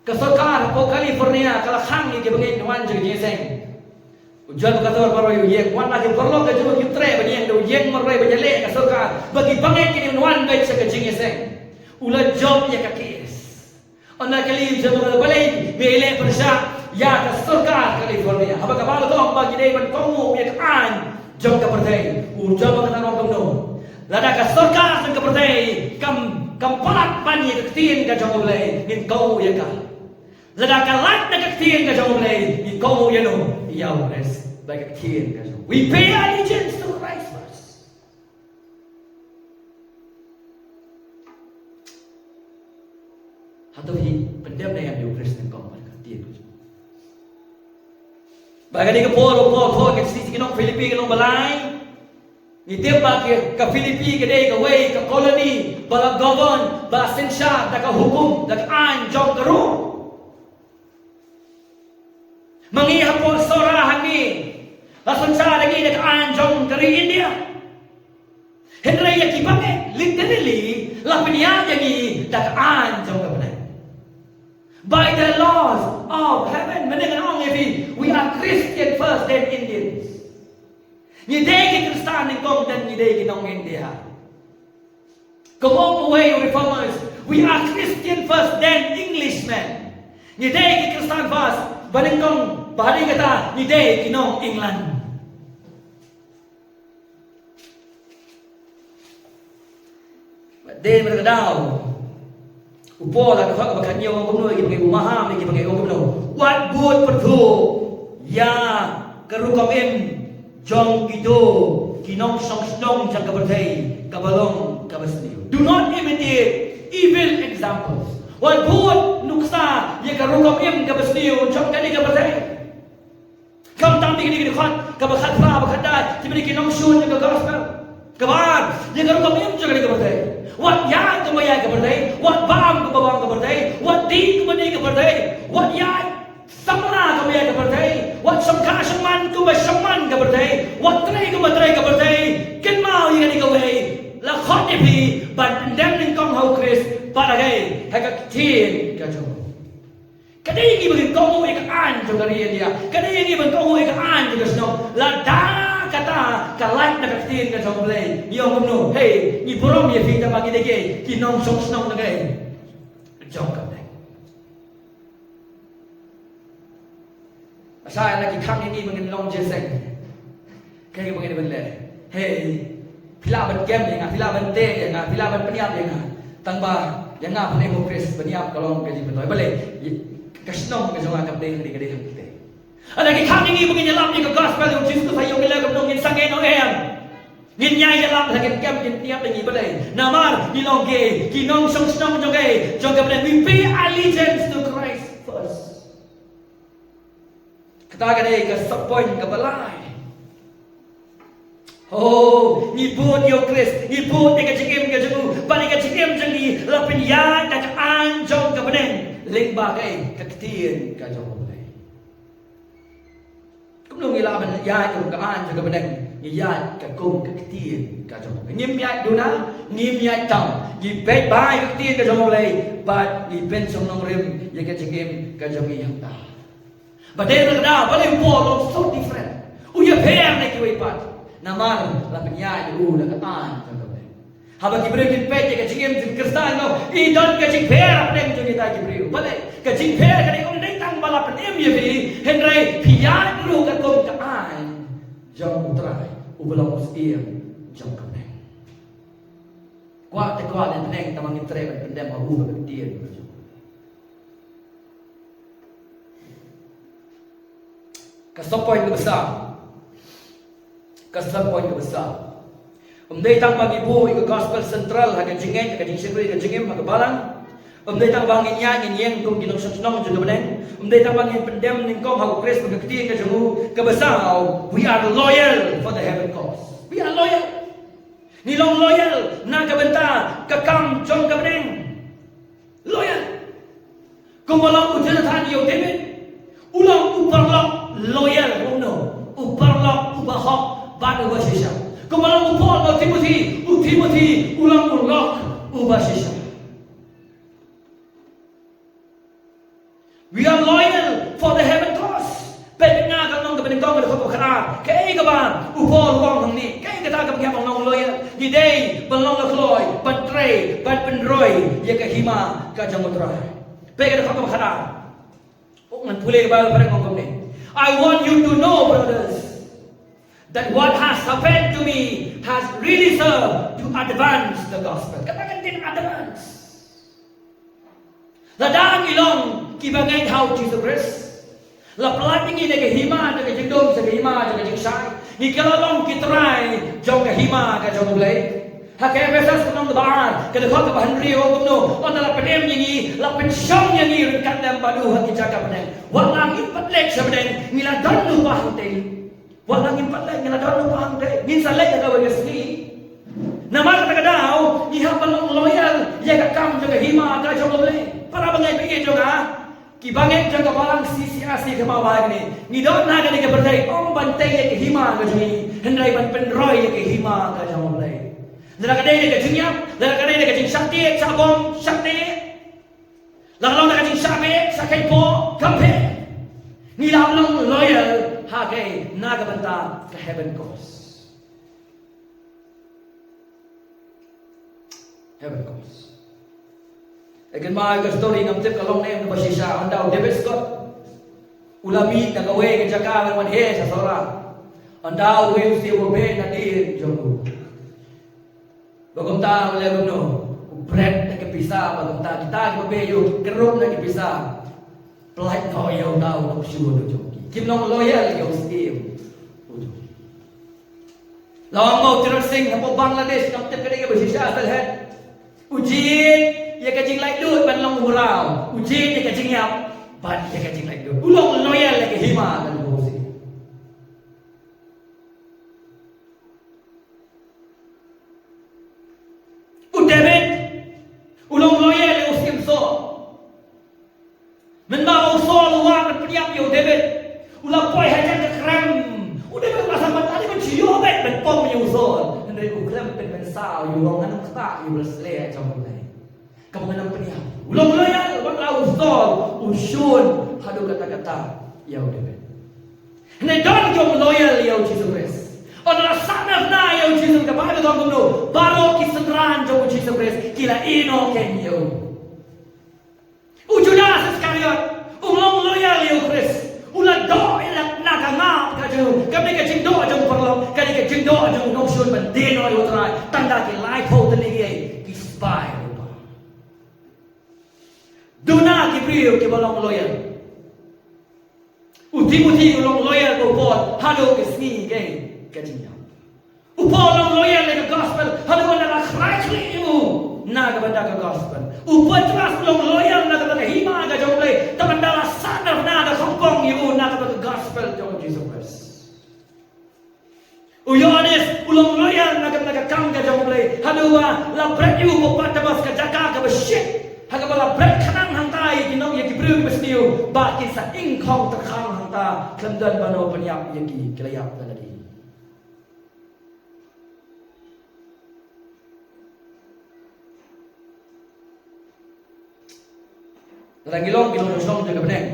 Ka sorkar hapoh California ka la khang ïa ki bangeit ban wan jong ka jingïaseng. U John MacArthur marwei u ïeng, wat la ki paralok ka jong u ki treh ban ïeng, da u ïeng marwei ban ïaleh ka sorkar ba ki bangeit ki dei ban wan beit sha ka jingïaseng. U la jop ïa ka case. Ynda ka la ïeng jong ka, balei me leh pyrshah ïa ka sorkar California? Haba ka balang ka ong ba ki dei ban kohnguh ïa ka aiñ jong ka pyrthei. U John MacArthur u ong kumno? Lada ka sorkar jong ka pyrthei kam, kam palat ban ïa ka ktien ka jong U Blei, ngin kohnguh ïa ka. Lada ka lait na ka ktien ka jong U Blei, ngin kohnguh ïa no? Ïa U Khrist. Bad ka ktien ka jong, we pay allegiance to Christ first. Hato phi pyndem ne em ïa U Khrist nyngkong bad ka ktien ka jong u? Ba ka dei ka por, por, por, ka shithi sha ki nong Philippi ka lynnong ba lai. Ngi tip ba ka, ka Philippi ka dei kawei ka colony ba la govern, ba la synshar da ka hukum, da ka aiñ jong ka Rom. Ma ngi hapoh Sohra hangne, la synshar ïa ngi da ka aiñ jong ka ri India. Hynrei ïa ki bangeit, literally, la pynïaid ïa ngi da ka aiñ jong ka bneng. By the laws of heaven, mynne ngan ong ïa phi, we are Christian first, then Indians. Ngi dei ki Khristan nyngkong, then ngi dei ki nong India. Kum ong uwei u reformers, we are Christian first, then Englishmen. Ngi dei ki Khristan first, ba nyngkong, ba hadien kata, ngi dei ki nong England. Bad dei mar ka daw, u Paul ha ka dkhot kaba khathynñiew u ong kumno ïa ki bangeit, u maham ïa ki bangeit u ong kumno? Wat bud pyrthuh ïa ka rukom im jong kito ki nongshong shnong jong ka pyrthei kaba long kaba sniew. Do not imitate evil examples. Wat bud nuksa ïa ka rukom im kaba sniew jong kane ka pyrthei. Khamtam ïa kine ki dkhot, kaba khatphra, ba khatdai, kiba dei ki nongshun ïa ka gospel. Kaba ar, ïa ka rukom im jong kane ka pyrthei. Wat ïaid kumba ïaid ka pyrthei, wat bam kumba bam ka pyrthei, wat dih kumba dih ka pyrthei, wat ïaid samla kumba ïaid ka pyrthei, wat shongkha shongman kumba shongman ka pyrthei, wat trei kumba trei ka pyrthei. Kynmaw ïa kane kawei, la khot ïa phi ban pyndem nyngkong ha U Khrist, bad ha kaei? Ha ka ktien ka jong u. Ka dei ïa ngi ban kohnguh ïa ka aiñ jong ka ri India. Ka dei ïa ngi ban kohnguh ïa ka aiñ jong ka shnong. Lada kata ka lait na ka ktien ka jong U Blei, ngi ong kumno? Hei, ngi burom ïa phi, tangba ngi dei ki, ki nongshong shnong na kaei? Jong ka bneng. Lashai la ki khang ïa ngi ba ngin long jingïaseng. Kaei kaba ngin ïa leh? Hei, phi lah ban kem ïa nga, phi lah ban teh ïa nga, phi lah ban pynïap ïa nga. Tangba ïa nga phin ïoh U Khrist, pynïap ka long ka jingpynthoi. Balei? Ka shnong ka jong nga kam dei, ka dei, ka dei ka dei. Lada ki khang ïa ngi ba ngin ïalap ïa ka gospel jong U Jisu Khrist, ha ïoh ki leh kumno, ngin sangeh noh em? Ngin ïai ïalap, la ngin kem, ngin pynïap ïa ngi. Balei? Namar ngi long ki, ki nongshong shnong jong ka, jong ka bneng. We pay allegiance to Christ first. Kata ka dei ka sub point kaba lai. Oh, ngi bud ïa U Khrist, ngi bud ïa ka jingim ka jong u, bad ïa ka jingim jong ngi la pynïaid da ka aiñ jong ka bneng. Lyngba kaei? Ka ktien ka jong U Blei. Kumno ngi lah ban ïaid kum ka aiñ jong ka bneng? Ngi ïaid ka kum ka ktien ka jong U Blei. Ngim ïaid duna, ngim ïaid tam. Ngi peit bha ïa ka ktien ka jong U Blei, bad ngi pynshong nongrim ïa ka jingim ka jong ngi hangta. Ba dei na ka daw, balei u Paul u ong so different? U ïapher na kiwei pat. Namar la pynïaid u da ka aiñ jong ka bneng. Haba ki briew kin peit ïa ka jingim jong ki Khristan, no, i don ka jingpher hapdeng jong kita ki briew. Balei? Ka jingpher ka dei, ym dei tang ba la pynim ïa phi, hynrei phi ïaid ruh katkum ka aiñ jong U Trai, uba long u syiem jong ka bneng. Kwah te kwah ne bneng, tangba ngin treh ban pyndem ha u ka ktien. Ka sub point kaba saw. Ka sub point kaba saw. Ym dei tang ba ngi buh ïa ka gospel central ha ka jingngeit, ha ka jingshakri, ha ka jingim, ha ka balang. Ym dei tang ba ngin ïaid ngin ïeng kum ki nongshong shnong jong ka bneng. Ym dei tang ba ngin pyndem nyngkong ha U Khrist bad ka ktien ka jong u. Kaba saw, we are loyal for the heaven cause. We are loyal. Ngi long loyal na ka bynta ka kam jong ka bneng. Loyal. Kumba long u Jonathan ïa u David, u long u paralok loyal, u long u paralok uba hok bad uba shisha. Kumba long u Paul ïa u Timothy, u Timothy u long u lok uba shisha. Ka dkhot kaba khatar, kaei kaba u Paul u ong hangne, kaei kata kaba ngi hap ban long loyal? Ngi dei ban long la kloi, ban trei, ban pynroi ïa ka hima ka jong U Trai. Peit ka dkhot kaba khatar. Oh, ngan pule ka Baibl, phareng ong kumne. I want you to know, brothers, that what has happened to me has really served to advance the gospel. Kata ka ktien advance. Lada ngi long kiba ngeit ha U Jisu Khrist, la pyllait ïa ngi na ka hima jong ka jingdum sha ka hima jong ka jingshai, ngi kylla long ki trai jong ka hima ka jong U Blei. Ha ka Ephesus ka lynnong kaba ar, ka dkhot kaba hynriew, ong kumno? Ynda la pynim ïa ngi, la pynshong ïa ngi ryngkat lem bad u ha ki jaka bneng. Wat la ngim pat leit sha bneng, ngi la don lypa hangtei. Wat la ngim pat leit, ngi la don lypa hangtei, ngin sa leit ha kawei ka sngi. Namar kata ka daw ngi hap ban long loyal ïa ka kam jong ka hima ka jong U Blei. Para bangeit baieit jong nga, kiba ngeit jong ka balang C C R C ka ma ba ngi, ngi don ha kane ka pyrthei ym ban tei ïa ka hima ka jong ngi, hynrei ban pynroi ïa ka hima ka jong U Blei. Lada ka dei da ka jingïap, lada ka dei da ka jingshah tied, shah bom, shah tied, la ka long da ka jingshah beh, shah khein poh, kam pher. Ngi la long loyal ha kaei? Na ka bynta ka heaven cause. Heaven cause. Again, ma ka story ngam tip ka long ne em kaba shisha, ynda u David Scott u la mih na kawei ka jaka ban wan heh sha Sohra. Ynda uwei u siew u beh nadien jong u. Ba kumta u leh kumno? U bret na ka pisa, ba kumta kita kiba beh ïa u kyrduh na ka pisa. Pyllait noh ïa uta u nongshun u jong ki. Kim long loyal ïa u siem u jong ki. La ong ba u Tirot Singh hapoh Bangladesh, ngam tip ka dei kaba shisha, Sylhet. U jied ïa ka jinglaitluid ban long u mraw. U jied ïa ka jingïap bad ïa ka jinglaitluid. U long loyal ïa ka hima ka jong u siem. U David u long loyal ïa u Siem Saul. Mynba u Saul u wan ban pynïap ïa u David, u la poi hajan ka krem. U David u la sah ban, ale ban shu ïoh beit ban pom ïa u Saul. Hynrei u khlem pynmynsaw, u ong ngan ym ktah ïa u la sleh jong U Blei. Kaba ngan ym pynïap. U long loyal, wat la u Saul u shun haduh katta katta ïa u David. Hynrei don ki ym loyal ïa u Jisu Khrist. Ynda la sahnarphna ïa u Jisu, ka Baibl ka ong kumno? Baroh ki synran jong u Jisu Khrist ki la ïehnoh kein ïa u. U Judas Iskariot u long loyal ïa u Khrist. U la doh ïa la na ka ngap ka jong u. Kam dei ka jingdoh jong u paralok, ka dei ka jingdoh jong u nongshun ban die noh ïa u Trai. Tang da ki laiphew tylli ki spy ruh. Duna ki briew kiba long loyal. U Timothi u long loyal bad u Paul haduh ka sngi ka, ka jingïap. U Paul u long loyal ïa ka gospel haduh ba la khlaiñ khlieh ïa u na ka bynta ka gospel. U Petros u long loyal na ka bynta ka hima ka jong U Blei, tang ba la sahnarphna da khongpong ïa u na ka bynta ka gospel jong U Jisu Khrist. U Ïoannis u long loyal na ka, na ka kam ka jong U Blei. Haduh ba la bret ïa u, u Patmos, ka jaka kaba shit, ha kaba la bret khnang hangta ïa ki nong, ïa ki briew kiba sniew ba kin sa ingkhong tyrkhang hangta, khlem don mano ban pynïap ïa ki, ki la ïap da lade. Lada ngi long, ngi long shnong jong ka bneng,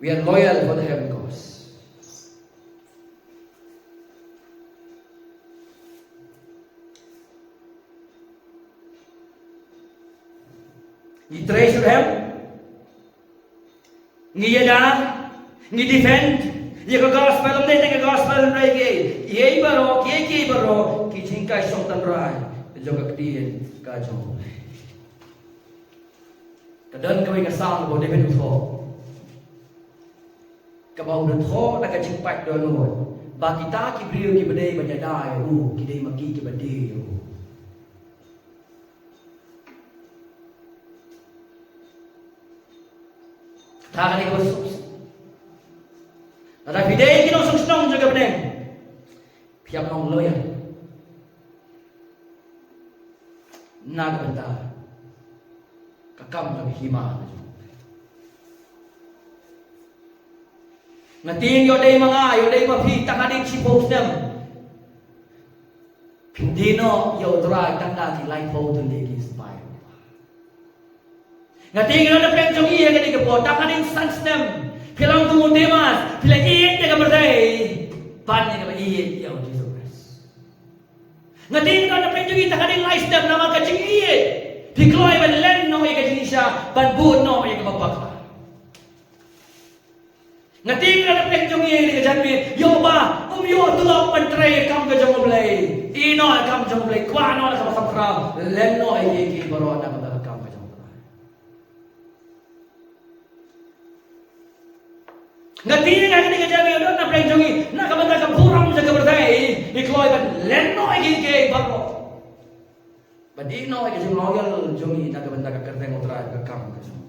we are loyal for the heaven cause. Ngi trei shuh em, ngi ïada, ngi defend ïa ka gospel, ym dei tang ka gospel, hynrei kiei kiei baroh, kiei kiei baroh ki jinghikai shong tynrai jong ka ktien ka jong U Blei. Ka don kawei ka Salm ba u David u thoh, kaba u da thoh da ka jingpait dohnud ba kita ki briew kiba dei ban ïada ïa u ki dei ma ki kiba die ïa u. Kata ka dei kaba suk. Lada phi dei ki nongshong shnong jong ka bneng, phi hap long loyal na ka bynta ka kam jong ka hima. Nga tieng ïoh dei ma nga, ïoh dei ma phi, tang hadien shiphew snem phin die noh ïa U Trai tang da ki laiphew tylli ki spy. Nga tieng ïoh na pdeng jong ngi ïa kane ka por, tang hadien san snem phi long kum u Demas, phi la ïeit ïa ka pyrthei, Ban ïa kaba ïeit ïa u Jisu Khrist. Nga tieng don na pdeng jong ngi tang hadien lai step namar ka jingïeit. Phi kloi ban len noh ïa ka jingshisha, ban bud noh ïa kaba bakla. Nga tieng don na pdeng jong ngi ïa ka janmiet, ïoh ba um ïoh tulop ban trei ïa ka kam ka jong U Blei. Ïehnoh ïa ka kam jong U Blei, kwah noh ïa kaba kham khraw, len noh ïa ki baroh na ka bynta ka kam ka jong U Blei. Nga tieng ha kane ka janmiet don na pdeng jong ngi na ka bynta ka burom jong ka pyrthei, ngi kloi ban len noh ïa kiei kiei baroh. Ban ïehnoh ïa ka jingloyal jong ngi na ka bynta ka kyrteng U Trai, ka kam ka jong.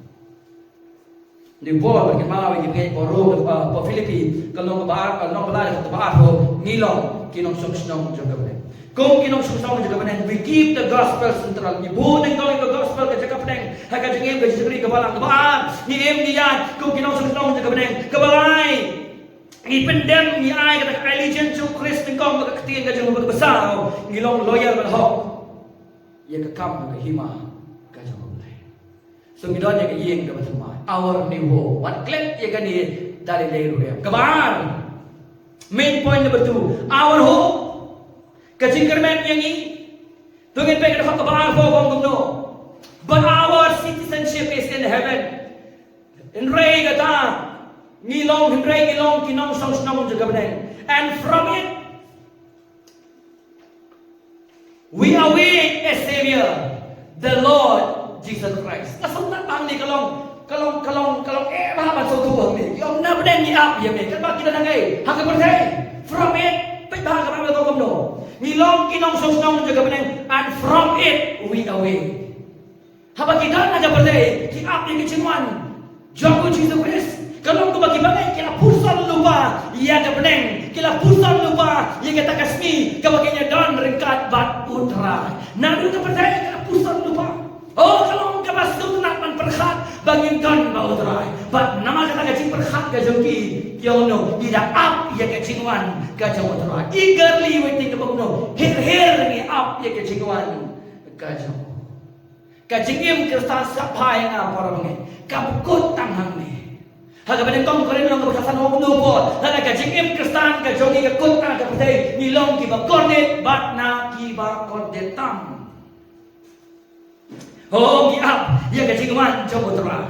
Ni Paul ba kynmaw ïa ki bangeit hapoh Rom, hapoh Philippi, ka lynnong kaba ar, ka lynnong ba lai, ka dkhot kaba arphew, ngi long ki nongshong shnong jong ka bneng. Kum ki nongshong shnong jong ka bneng, we keep the gospel central. Ngi bud nyngkong ïa ka gospel ka jaka bneng ha ka jingim, ka jingshakri, ka balang. Kaba ar, ngi im ngi ïaid kum ki nongshong shnong jong ka bneng. Kaba lai, ngi pyndem, ngi ai kata ka allegiance jong U Khrist nyngkong bad ka ktien ka jong U, bad kaba saw, ngi long loyal bad hok ïa ka kam bad ka hima ka jong U Blei. So ngi don ïa ka ïing kaba thymmai, our new home. Wat klet ïa kane da lei lei ruh em. Kaba ar, main point number two, our hope. Ka jingkyrmen ïa ngi. To ngin peit ka dkhot kaba arphew, ka ong kumno: But our citizenship is in heaven. Hynrei kata, ngi long, hynrei ngi long ki nongshong shnong jong ka bneng. And from it we await a Savior, the Lord Jesus Christ. Ka sngewthuh ba hangne ka long, ka long, ka long, ka long eh bha ban sngewthuh hangne. Ki ong na bneng ngi ap ïa me. Katba ki dang nang ei ha ka pyrthei. From it, peit bha ka Baibl ka ong kumno. Ngi long ki nongshong shnong jong ka bneng, and from it we await. Haba ki don ha ka pyrthei, ki ap ïa ka jingwan jong U Jisu Khrist. Ka long kumba ki bangeit ki la puson lypa ïa ka bneng, ki la puson lypa ïa kata ka sngi kaba kin ïa don ryngkat bad U Trai. Naduh ka pyrthei ki la puson lypa. Oh, ka long kaba sngewtynnat ban pyrkhat ba ngin don bad U Trai. Bad namar kata ka jingpyrkhat ka jong ki, ki ong kumno, ngi da ap ïa ka jingwan ka jong U Trai. Eagerly waiting, kaba kumno, her her ngi ap ïa ka jingwan ka jong. Ka jingim Khristan sngap bha ïa nga para bangeit, kam kut tang hangne. Ha kaba nyngkong Korinth lynnong kaba khatsan ong kumno Paul, lada ka jingim Khristan ka jong ngi ka kut tang ha ka pyrthei, ngi long kiba kordit bad na kiba kordit tam. Ho, ngi ap ïa ka jingwan jong U Trai.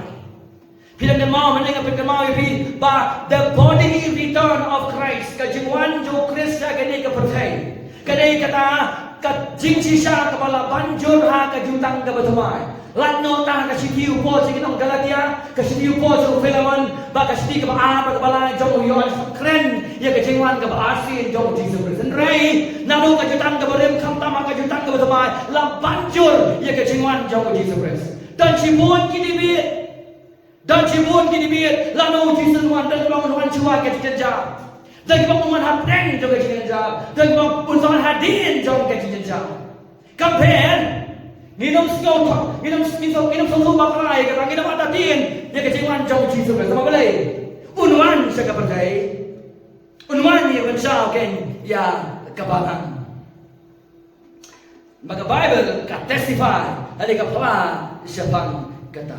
Phi dang kynmaw, mynne nga pynkynmaw ïa phi ba the bodily return of Christ, ka jingwan jong U Khrist sha kane ka pyrthei, ka dei kata ka jingshisha kaba la ban jur ha ka jutang kaba thymmai. Lait noh tang ha ka shithi u Paul sha ki nong Galatia, ka shithi u Paul sha u Philemon, bad ka shithi kaba ar bad kaba lai jong u Ïoannis kren ïa ka jingwan kaba arsien jong U Jisu Khrist. Hynrei naduh ka jutang kaba rim khamtam ha ka jutang kaba thymmai, la ban jur ïa ka jingwan jong U Jisu Khrist. Don shibun ki debate, don shibun ki debate lano U Jisu un wan, don kiba ong un wan shuwa ka jingjynjar, don kiba ong un wan hapdeng jong ka jingjynjar, don kiba ong un sa wan hadien jong ka jingjynjar. Kam pher. Ngin ym sngewthuh, ngin ym, ngin ym, ngin ym sngewthuh bakla ïa kata, ngin ym ap hadien ïa ka jingwan jong U Jisu Khrist. Namar balei? Un wan sha ka pyrthei, un wan ïa ban shaw keiñ ïa ka balang. Ba ka Baibl ka testify, lane ka phla shaphang kata.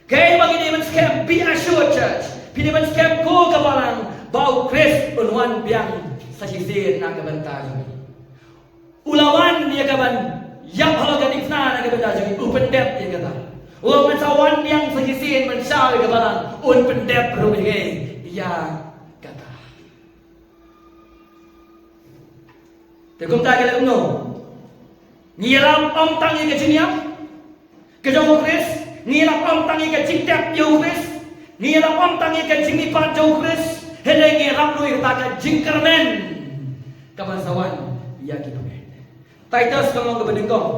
Kaei ba ngi dei ban skhem, be assured church, phi dei ban skhem ko ka balang ba U Khrist un wan biang sa shisien na ka bynta jong ngi. U la wan ïa ka ban ïap halor ka diengphna na ka bynta jong ngi, u pyndep ïa kata. U la wan sa wan biang sa shisien ban shaw ïa ka balang, un pyndep ruh ïa kata. Te kumta ka leh kumno? Ngi ïalap ym tang ïa ka jingïap ka jong U Khrist, ngi ïalap ym tang ïa ka jingtep ïa U Khrist, ngi ïalap ym tang ïa ka jingmihpat jong U Khrist, hynrei ngi ïalap ruh ïa kata ka jingkyrmen kaban sa wan ïa ki bangeit. Titus ka lynnong kaba nyngkong,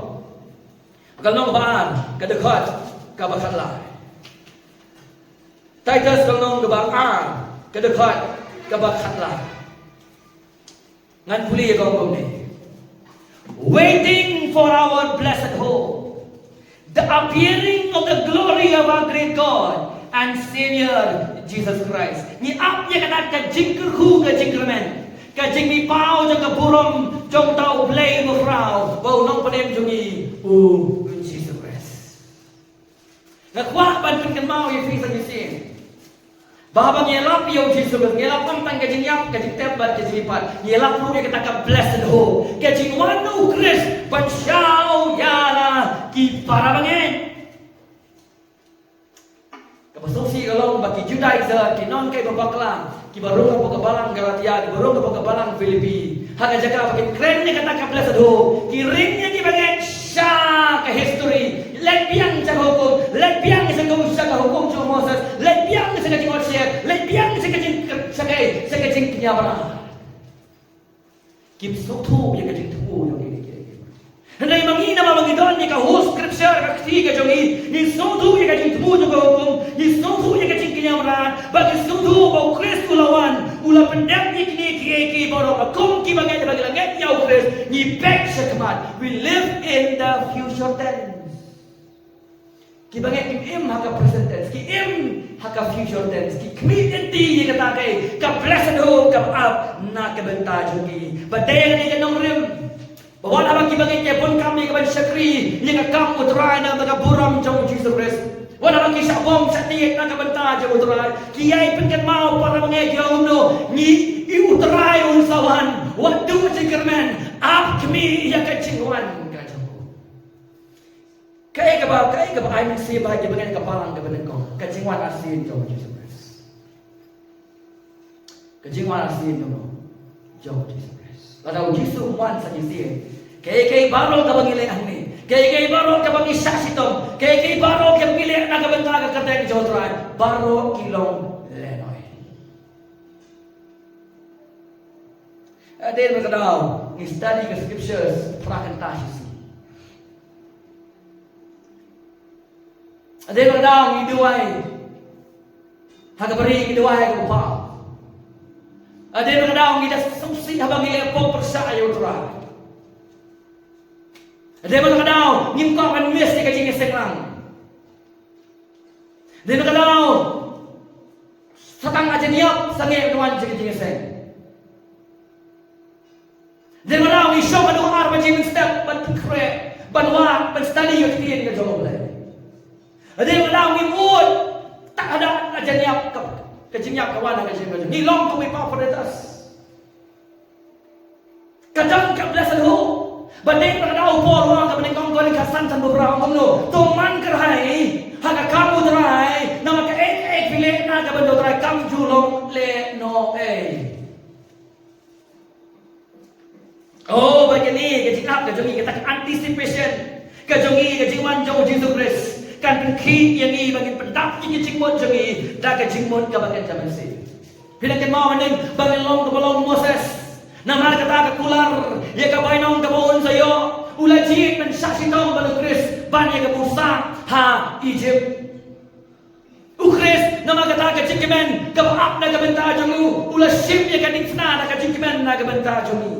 ka lynnong kaba ar, ka dkhot kaba khatlai. Titus ka lynnong kaba ar, ka dkhot kaba khatlai. Ngan pule ïa ka ong kumne: Waiting for our blessed hope, the appearing of the glory of our great God and Savior Jesus Christ. Ngi ap ïa kata ka jingkyrkhu ka jingkyrmen, ka jingmihpaw jong ka burom jong uta U Blei Bakhraw bad U Nongpynim jong ngi U Jisu Khrist. Nga kwah ban pynkynmaw ïa phi sa shisien Ba haba ngi ïalap ïa u Jisu Khrist, ngi ïalap ym tang ka jingïap, ka jingtep bad ka jingmihpat. Ngi ïalap ruh ïa kata ka blessed hope, ka jingwan u Khrist ban shaw ïa la ki para bangeit. Kaba sngewsih ka long ba ki Judaizer, ki nongkynmaw bakla, kiba rung hapoh ka balang Galatia, kiba rung hapoh ka balang Philippi, ha ka jaka ba ki kren ïa kata ka blessed hope, ki ring ïa ki bangeit sha ka history. Leit biang sha ka hukum, leit biang sha ka, sha ka hukum jong u Moses, leit biang sha ka jingïohsngew, leit biang sha ka jing, sha ka, sha ka jingkñia bra. Kim sngewthuh ïa ka jingthmu jong ki, ki, ki. Hynrei ma ngi, namar ba ngi don ïa ka whole scripture, ka kti ka jong ngi, ngi sngewthuh ïa ka jingthmu jong ka hukum, ngi sngewthuh ïa ka jingkñia mrad, ba ngi sngewthuh ba u Khrist u la wan, u la pyndep ïa kine kiei kiei baroh, ba kum ki bangeit ba ngi la ngeit ïa u Khrist, ngi peit shakhmat. We live in the future tense. Ki bangeit kim im ha ka present tense, ki im ha ka future tense, ki khmih lynti ïa kata ka, ka blessed hope kaba ap na ka bynta jong ki. Ba dei kane ka nongrim, ba wat haba ki bangeit ki bun kam ïa ka ban shakri ïa ka kam u Trai, na ka burom jong u Jisu Khrist, wat haba ki shah bom shah tied na ka bynta jong u Trai, ki ïai pynkynmaw, para bangeit, ki ong kumno, ngi, i u Trai un sa wan, wat duh jingkyrmen, ap khmih ïa ka jingwan ka jong u. Kaei kaba, kaei kaba ai mynsiem bha ïa ki bangeit ha ka balang kaba nyngkong? Ka jingwan arsien jong u Jisu Khrist. Ka jingwan arsien jong u, jong u Jisu Khrist. Lada u Jisu um wan sa shisien, kaei kaei baroh kaba ngi leh hangne, kaei kaei baroh kaba ngi shah shitom, kaei kaei baroh kaba ngi leh na ka bynta ka kyrteng jong u Trai, baroh ki long lehnoh. Hadien ba ka daw ngi study ka scriptures phra kynta shisien. Hadien ba ka daw ngi duwai ha kaba rieh, ngi duwai ha kaba paw. Hadien ba ka daw ngi da sngewsih haba ngi leh pop pyrshah ïa u Trai. Hadien ba ka daw ngim kwah ban miss ïa ka jingïaseng lang. Hadien ba ka daw sa tang ha jingïap sangeh ban wan sha ka jingïaseng. Hadien ba ka daw ngi shong haduh ar baje mynstep ban pynkhreh, ban wad, ban study ïa ka ktien ka jong U Blei. Hadien ba ka daw ngim ud tad haduh ka jingïap ka, ka jingïap ka wan ha ka jingim ka jong ngi. Ngi long kum u Epaphroditus. Ka don ka blessed hope. Ba dei ba ka daw u Paul u ong ha kaba nyngkong Korinth khatsan, san, ba phra, ong kumno: To man kyrhai ha ka kam u Trai, namar kaei kaei ba phi leh na ka bynta u Trai kam ju long lehnoh ei. Oh, ba kane ka jingap ka jong ngi, kata ka anticipation ka jong ngi, ka jingwan jong u Jisu Khrist, kan pynkhih ïa ngi ba ngin pyndap ïa ki jingmut jong ngi da ka jingmut kaba kynja mynsiem. Phi dang kynmaw mynnin ba ngin long kaba long Moses. Namar kata ka kular ïa ka bainong kaba un sa ïoh, u la jied ban shah shitom bad u Khrist ban ïa kaba u sah ha Egypt. U Khrist, namar kata ka jingkmen kaba ap na ka bynta jong u, u la shim ïa ka diengphna da ka jingkmen na ka bynta jong ngi.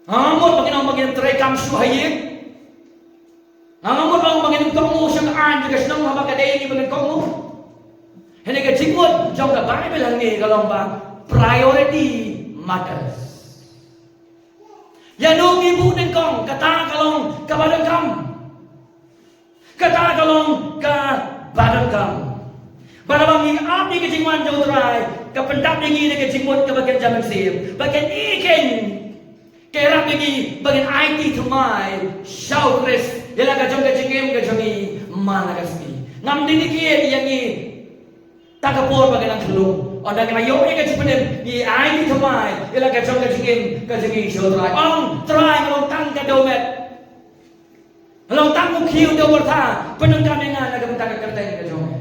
Nga mut ba ngin ong ba ngin trei kam shuh ha ïing. Nga mut ba ngin ong ba ngin kohnguh sha ka aiñ ka shnong haba ka dei ngi ba ngin kohnguh. Hynrei ka jingmut jong ka Baibl hangne ka long ba priority matters. Ïa no ngi buh nyngkong, kata ka long kaba donkam. Kata ka long kaba donkam. Bad haba ngi ap ïa ka jingwan jong u Trai, ka pyndap ïa ngi da ka jingmut kaba kynja mynsiem. Ba kane ka, ka ïarap ïa ngi ba ngin aiti thymmai sha u Khrist ïa la ka jong ka jingim ka jong ngi man la ka sngi. Ngam dei ngi kit ïa ngi tang ka por ba ngi nang khyllung. Ynda ngi la ïoh ïa ka jingpynim, ngi aiti thymmai ïa la ka jong ka jingim ka jong ngi sha u Trai. Ong, Trai, nga long tang ka dewmet. Nga long tang u khiew dewbyrtha. Pyndonkam ïa nga na ka bynta ka kyrteng ka jong me.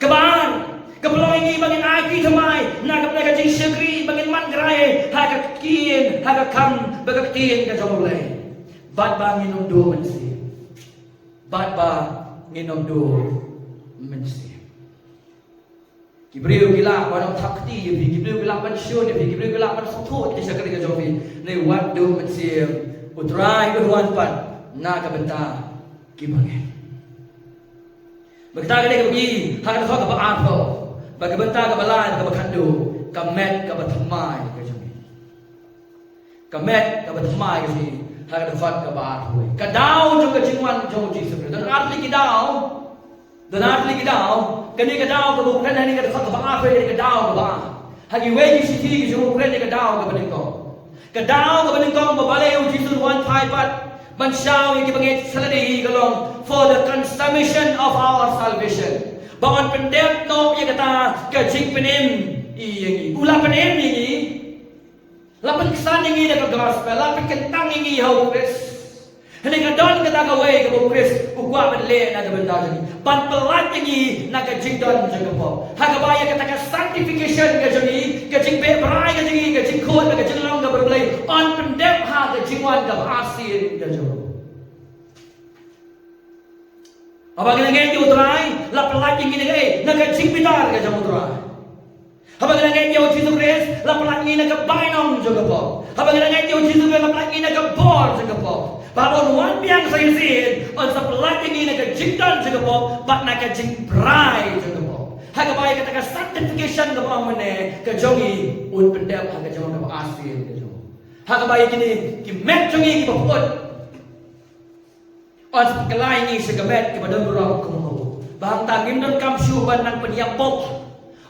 Kaba ar, ka pynlong ïa ngi ba ngin aiti thymmai na ka bynta ka jingshakri, ba ngin man kyrhai ha ka ktien, ha ka kam bad ka ktien ka jong U Blei. Bad ba ngin ym duh mynsiem. Bad ba ngin ym duh mynsiem. Ki briew ki lah ban ym thap kti ïa phi, ki briew ki lah ban shun ïa phi, ki briew ki lah ban sngewthuh ïa ka jingshakri ka jong phi. Hynrei wat duh mynsiem, u Trai un wan pat na ka bynta ki bangeit. Bad kata ka dei kaba ngi, ha ka dkhot kaba arphew, bad ka bynta kaba lai, kaba khatduh, ka met kaba thymmai ka jong ngi. Ka met kaba thymmai ka jong ngi. Ha ka dkhot kaba arphew. Ka daw jong ka jingwan jong u Jisu Khrist. Don arphew ki daw. Don arphew ki daw. Kane ka daw kaba u kren hangne ka dkhot kaba arphew, kane ka daw kaba ar. Ha kiwei ki shithi ki jong u kren ïa ka daw kaba nyngkong. Ka daw kaba nyngkong ba balei u Jisu u wan phai pat ban shaw ïa ki bangeit sha lade hi ka long for the consummation of our salvation. Ba un pyndep noh ïa kata ka jingpynim ïa ngi. U la pynim ïa ngi. La pynksan ïa ngi da ka gospel, la pynkyntang ïa ngi ha u Khrist. Hynrei ka don kata kawei kaba u Khrist u kwah ban leh na ka bynta jong ngi. Ban pyllait ïa ngi na ka jingdon jong ka pop. Ha kaba ïa kata ka sanctification ka jong ngi, ka jingbeh brai ka jong ngi, ka jingkhuid, ka jinglong kaba riewblei, yn pyndep ha ka jingwan kaba arsien ka jong u. Haba ngi la ngeit ïa u Trai, la pyllait ïa ngi na kaei? Na ka jingbitar ka jong u Trai. Haba ngi la ngeit ïa u Jisu Khrist, la pyllait ïa ngi na ka bainong jong ka pop. Haba ngi la ngeit ïa u Jisu Khrist, la pyllait ïa ngi na ka bor jong ka pop. Ba haba un wan biang sa shisien, un sa pyllait ïa ngi na ka jingdon jong ka pop bad na ka jingbrai jong ka pop. Ha kaba ïa kata ka sanctification kaba ong mynne ka jong ngi, un pyndep ha ka jingwan kaba arsien ka jong u. Ha kaba ïa kine ki met jong ngi kiba pyut, un sa pynkylla ïa ngi sha ka met kaba don burom kum ma u. Ba hangta ngim donkam shuh ban nang pynïap pop.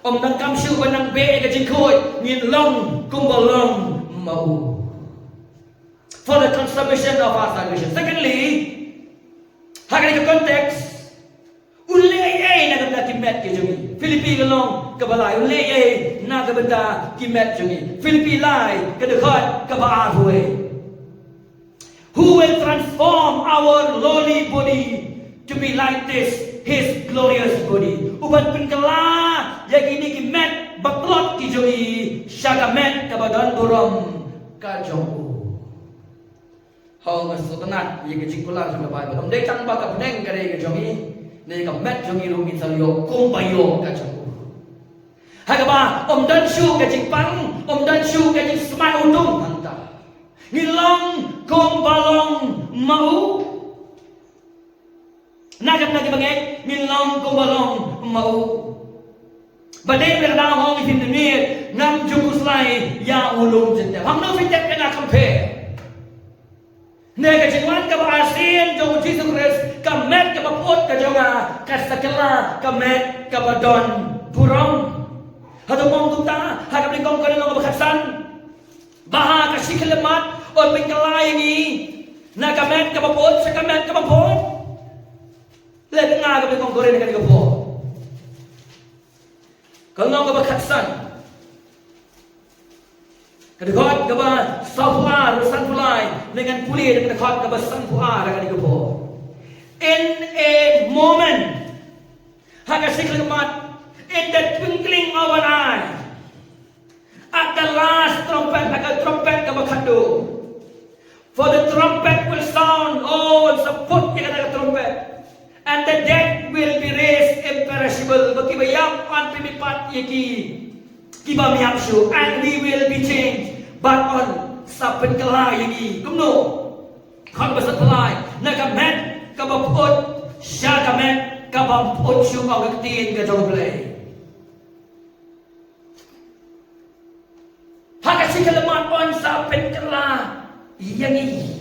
Ym donkam shuh ban nang beh ïa ka jingkhuid, ngin long kumba long ma u. For the consummation of our salvation. Secondly, ha kane ka context, un leh ei ei na ka bynta ki met ki jong ngi. Philippi ka lynnong kaba lai, un leh ei ei na ka bynta ki met jong ngi. Philippi lai, ka dkhot kaba arphew wei. Who will transform our lowly body to be like this, his glorious body. U ban pynkylla ïa kine ki met ba tlot ki jong ngi sha ka met kaba don burom ka jong u. Haba nga sngewtynnat ïa ka jingkular jong ka Baibl, ym dei tang ba ka bneng ka dei ka jong ngi, ne ka met jong ngi ruh ngin sa ïoh kumba ïoh ka jong u. Ha kaba ym don shuh ka jingpang, ym don shuh ka jingsmai utung hangta. Ngin long kumba long ma u. Na ka bynta kiba ngeit, ngin long kumba long ma u. Ba dei ba ka dang ong ïa phi mynmiet, ngam ju khuslai ïa u lum jynjar. Hangno phi tep ïa nga compare? Ne ka jingwan kaba arsien jong u Jisu Khrist, ka met kaba pyut ka jong nga, ka sa kylla ka met kaba don burom. Hato ym ong kumta ha ka Blei Kong Korinth lynnong kaba khatsan? Ba ha ka shi khyllipmat un pynkylla ïa ngi na ka met kaba pyut sha ka met kaba pyut. Leh bad nga ha ka Blei Kong Korinth kane ka por. Ka lynnong kaba khatsan, ka dkhot kaba sawphew ar, sanphew lai, ne ngan pule da ka dkhot kaba sanphew ar ha kane ka por. In a moment, ha ka shi khyllipmat, in the twinkling of an eye, at the last trumpet, ha ka trumpet kaba khatduh. For the trumpet will sound, oh, un sa put ïa kata ka trumpet. And the dead will be raised imperishable. Ba kiba ïap yn pynmihpat ïa ki, kiba ym ïap shuh. And we will be changed. Bad un sa pynkylla ïa ngi. Kumno? Khot ba sanphew lai. Na ka met kaba pyut sha ka met kaba ym pyut shuh, ong ka ktien ka jong U Blei. Ha ka shi khyllipmat un sa pynkylla ïa ngi.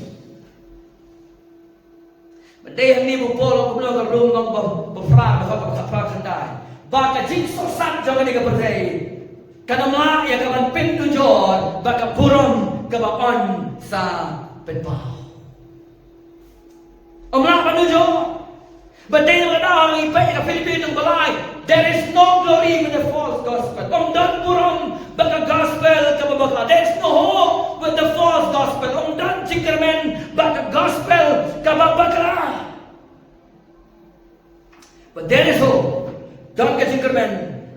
Ba dei hangne ba u Paul u ong kumno, ka Rom lynnong ba, ba phra, ba khatphra, khatkhyndai. Ba ka jingsngewsih jong kane ka pyrthei kan ym lah ïa ka ban pyndujor bad ka burom kaba un sa pynpaw. Ym lah ban dujor. Ba dei ba ka daw ngi peit ïa ka Philippi lynnong ba lai. There is no glory with the false gospel. Ym don burom bad ka gospel kaba bakla. There is no hope with the false gospel. Ym don jingkyrmen bad ka gospel kaba bakla. But there is hope. Don ka jingkyrmen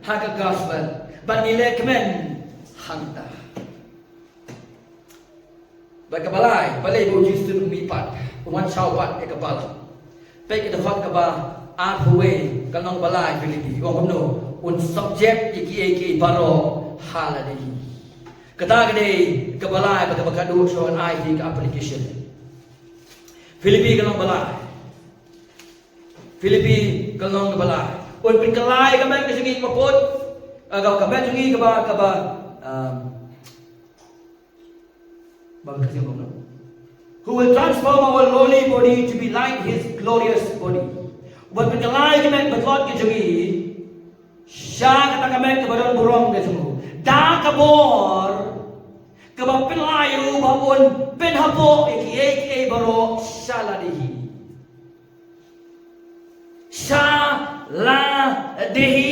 ha ka gospel. Bad ngi leh kmen hangta. Bad kaba lai, balei ba u Jisu u mihpat, u wan shaw pat ïa ka balang? Peit ka dkhot kaba arphew wei, ka lynnong ba lai Philippi, u ong kumno, un subject ïa kiei kiei baroh ha lade hi. Kata ka dei kaba lai, bad kaba khatduh shuwa ngan ai ïa ka application. Philippi ka lynnong ba lai. Philippi ka lynnong kaba lai. Un pynkylla ïa ka met ka jong ngi kaba pyut, ah, ka, ka met jong ngi kaba, kaba, um, Ba ka ktien kumno? Who will transform our lowly body to be like his glorious body. Uban pynkylla ïa ki met ba tlot ki jong ngi sha kata ka met kaba don burom ka jong u. Da ka bor kaba pynlait ïa u ba un pynhapoh ïa kiei kiei baroh sha lade hi. Sha lade hi.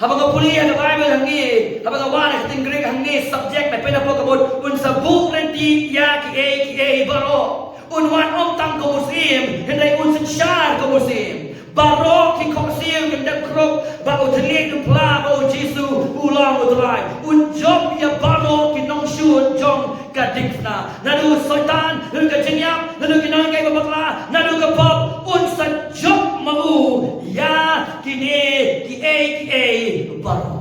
Haba nga pule ïa ka Baibl hangne, haba nga wad ïa ka ktien Grik hangne, subject na pynhapoh ka mut, un sa buh ryntih ïa kiei kiei baroh. Un wan ym tang kum u syiem, hynrei un synshar kum u syiem. Baroh ki khohsiew kin dep khrup, ba u thylliej u phla ba u Jisu u long u Trai. Un jop ïa baroh ki nongshun jong ka diengphna. Naduh u Soitan, naduh ka jingïap, naduh ki nonghikai ba bakla, naduh ka pop, un sa jop ma u ïa kine kiei kiei baroh.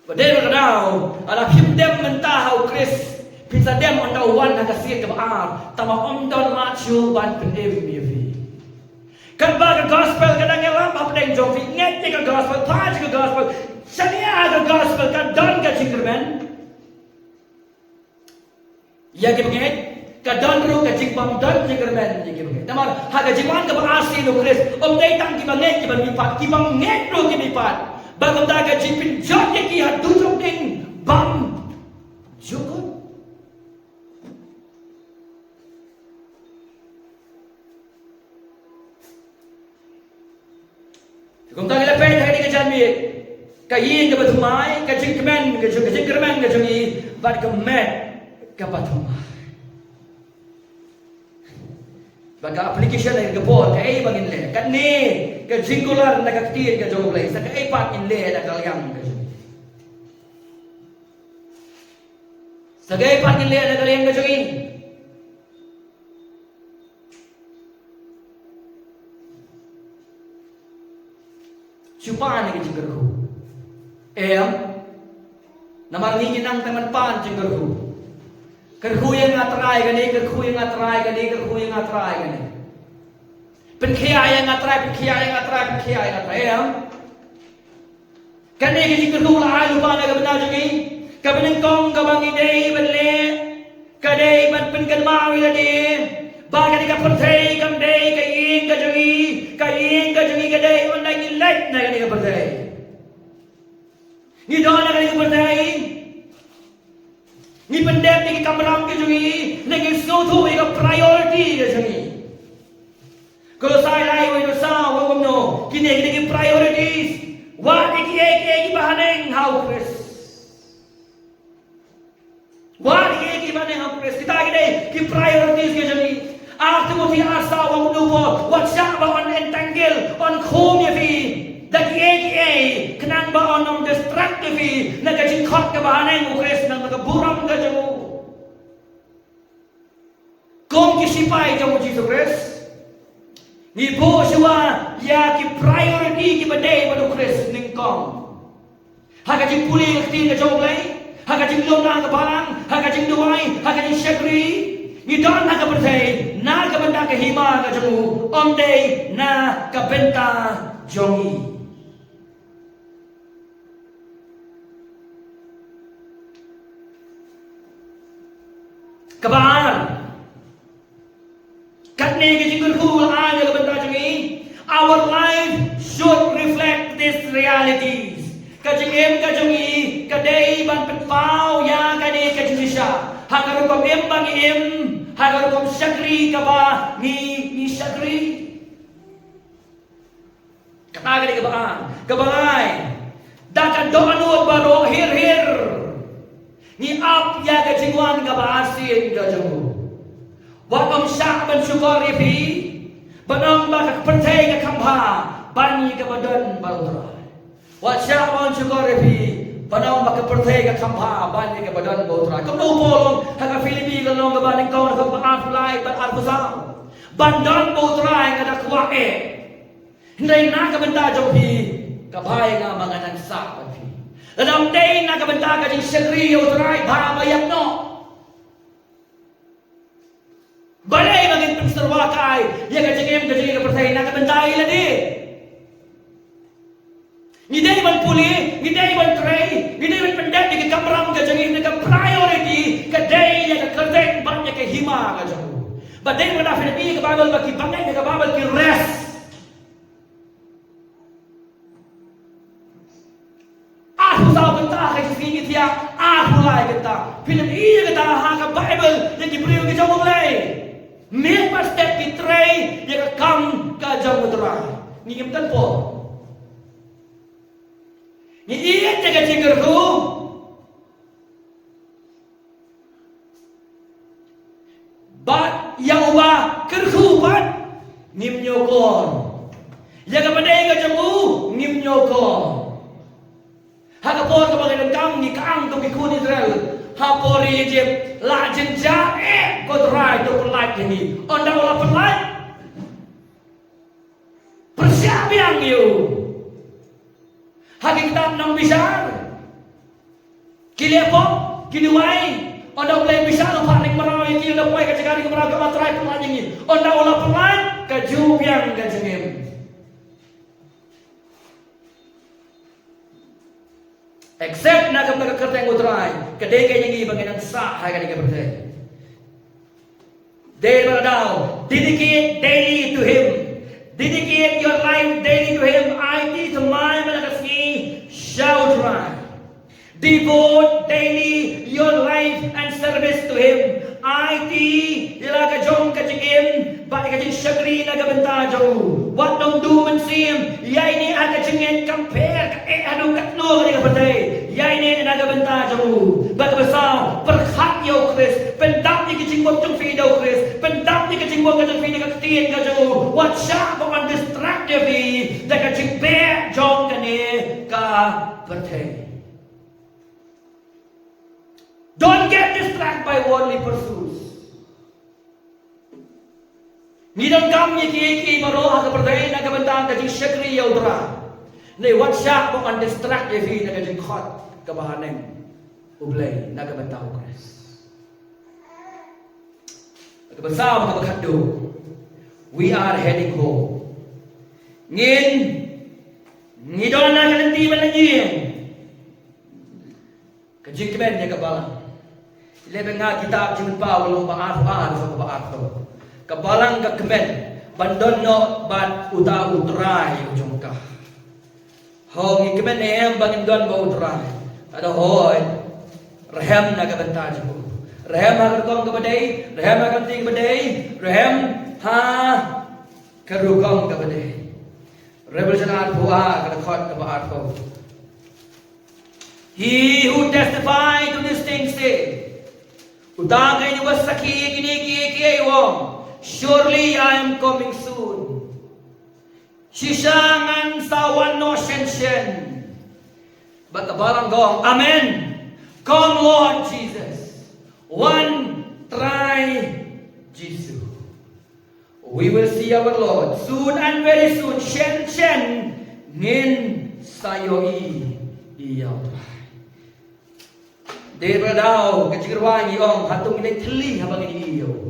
Ba dei ba ka daw, lada phim dem mynta ha u Khrist, phin sa dem ynda u wan ha ka sien kaba ar, tangba ym don lad shuh ban pynim ïa phi. Katba ka gospel ka dang ïalam hapdeng jong phi, ngeit ïa ka gospel, phai ïa ka gospel, shaniah ha ka gospel ka don ka jingkyrmen ïa ki bangeit, ka don ruh ka jingbym don jingkyrmen ïa ki bangeit. Namar ha ka jingwan kaba arsien u Khrist, ym dei tang ki bangeit kiba mihpat, ki bym ngeit ruh ki mihpat. Ba kumta ka jingpynjot ïa ki haduh jong ding bym jukut. Kumta ngi la peit ha kane ka janmiet, ka ïing kaba thymmai, ka jingkmen, ka jing, ka jingkyrmen ka jong ngi, bad ka met kaba thymmai. Bad ka application ha ka por, kaei ba ngin leh. Katne ka jingkular na ka ktien ka jong U Blei, sa kaei pat ngin leh na ka liang ka jong ngi. Sa kaei pat ngin leh na ka liang ka jong ngi. Shu pan ïa ka jingkyrkhu. Em. Namar ngi ngi nang tang ban pan jingkyrkhu. Kyrkhu ïa nga Trai kane, kyrkhu ïa nga Trai kane, kyrkhu ïa nga Trai kane. Pynkhiah ïa nga Trai, pynkhiah ïa nga Trai, pynkhiah ïa nga Trai. Em. Kane ka jingkyrkhu la ai lypa na ka bynta jong ngi. Kaba nyngkong kaba ngi dei ban leh ka dei ban pynkynmaw ïa lade ba kane ka pyrthei kam dei ka ïing ka jong ngi. Ka ïing ka jong ngi ka dei ynda ngi leit na kane ka pyrthei. Ngi don ha kane ka pyrthei. Ngi pyndep ïa ki kamram ki jong ngi, ne ngi sngewthuh ïa ka priority ka jong ngi. Kolosai lai wei dei saw, ong kumno, kine kine ki priorities. Wad ïa kiei kiei kiba haneng ha u Khrist. Wad ïa kiei kiei kiba haneng ha u Khrist. Kita ki dei ki priorities ki jong ngi. Ar Timothi ar saw ong kumno, wat shah ba yn entangle, yn khum ïa phi da kiei kiei, khnang ba yn ym distract ïa phi na ka jingkhot kaba haneng u Khrist, na ka burom ka jong u. Kum ki sipai jong u Jisu Khrist, ngi buh shuwa ïa ki priority kiba dei bad u Khrist nyngkong. Ha ka jingpule ka ktien ka jong U Blei, ha ka jinglong na ka balang, ha ka jingduwai, ha ka jingshakri. Ngi don ha ka pyrthei na ka bynta ka hima ka jong u, ym dei na ka bynta jong ngi. Kaba ar. Katne ka jingkyrkhu la ai na ka bynta jong ngi. Our life should reflect these realities. Ka jingim ka jong ngi ka dei ban pynpaw ïa kane ka jingshisha ha ka rukom im ba ngi im, ha ka rukom shakri kaba ngi, ngi shakri. Kata ka dei kaba ar. Kaba lai, da ka dohnud baroh hir hir ngi ap ïa ka jingwan kaba arsien ka jong u. Wat ym shah ban shukor ïa phi, ban ong ba ka pyrthei ka kham bha ban ïa kaba don bad u Trai. Wat shah ban shukor ïa phi, ban ong ba ka pyrthei ka kham bha ban ïa kaba don bad u Trai. Kumno u Paul u ong ha ka Philippi ka lynnong kaba nyngkong, ka dkhot ba arphew lai bad arphew saw. Ban don bad u Trai nga da kwah eh. Hynrei na ka bynta jong phi, ka bha ïa nga ba nga nang sah bad phi. Lada ym dei na ka bynta ka jingshakri ïa u Trai, bha ba ïap noh. Balei ba ngin pynsyrwa kai ïa ka jingim ka jong ngi ha ka pyrthei na ka bynta ïa lade? Ngi dei ban pule, ngi dei ban trei, ngi dei ban pyndep ïa ka kamram ka jong ngi, ka priority ka dei ïa ka kyrteng bad ïa ka hima ka jong u. Bad dei ban da phi ïa ka Bible ba ki bangeit ïa ka Bible ki rest. Arphew saw kynta ka jingïaid thiah, arphew lai kynta. Phi ïa kata ha ka Bible ïa ki briew ki jong U Blei. Mih ba step ki trei ïa ka kam ka jong U Trai. Ngi ngim tang por. Ngi ïeit ïa ka jingkyrkhu. Bad ïa uba kyrkhu pat ngim ñiewkor. Ïa kaba dei ka jong u ngim ñiewkor. Ha ka por kaba ngi donkam ngi kyang kum ki khun Israel ha por ri Egypt, la jynjar eh ko Trai to pynlait ïa ngi. Ynda u la pynlait, pyrshah biang ïa u. Ha ki kitab nongbishar, ki leh pop, ki duwai. Ynda U Blei bishar u phah ring mraw ïa ki, ynda poi ka jaka ring mraw kaba Trai pynlait ïa ngi. Ynda u la pynlait, ka ju biang ka jingim. Except na ka bynta ka kyrteng U Trai, ka dei ka ïa ngi ba ngi nang sah ha kane ka pyrthei. Dei ba daw, dedicate daily to Him. Dedicate your life daily to Him. Aiti thymmai man la ka sngi sha U Trai. Devote daily your life and service to Him. Aiti ïa la ka jong ka jingim bad ïa ka jingshakri na ka bynta jong u. Wat nang duh mynsiem, ïaineh ha ka jingngeit, compare, ka eh haduh katno ka dei ka pyrthei. Ïaineh na ka bynta jong u. Bad kaba saw, pyrkhat ïa U Khrist, pyndap ïa ka jingmut jong phi da U Khrist, pyndap ïa ka jingmut ka jong phi da ka ktien ka jong u. Wat shah ba un distract ïa phi da ka jingbeh jong kane ka pyrthei. Don't get distracted by worldly pursuits. Ngi donkam ïa kiei kiei baroh ha ka pyrthei na ka bynta ka jingshakri ïa U Trai. Hynrei wat shah ba un distract ïa phi na ka jingkhot kaba ha neng U Blei na ka bynta U Khrist. Kaba saw, kaba khatduh. We are heading home. Ngin, ngi don ha ka lynti ban leit ïing. Ka jingkmen ïa ka balang. Lehbeiñ ha kitab Jingpynpaw lynnong ba arphew ar, dkhot ba arphew. Ka balang ka kmen ban don noh bad uta U Trai u jong ka. Ho ngi kmen ne em ba ngin don bad U Trai? Lada hooid, rhem na ka bynta jong u. Rhem ha ka rukom kaba dei, rhem ha ka lynti kaba dei, rhem ha ka rukom kaba dei. Revelation arphew ar, ka dkhot kaba arphew. He who testify to these things say, uta ka uba sakhi ïa kine kiei kiei u ong, surely I am coming soon. Shisha ngan sa wan noh shen shen. Bad ka balang ka ong, Amen. Come, Lord Jesus. Wan Trai Jisu. We will see our Lord soon and very soon. Shen shen ngin sa ïohi ïa U Trai. Dei ba daw ka jingrwai ngi ong, hato ngin leit thylli haba ngin ïohi ïa u?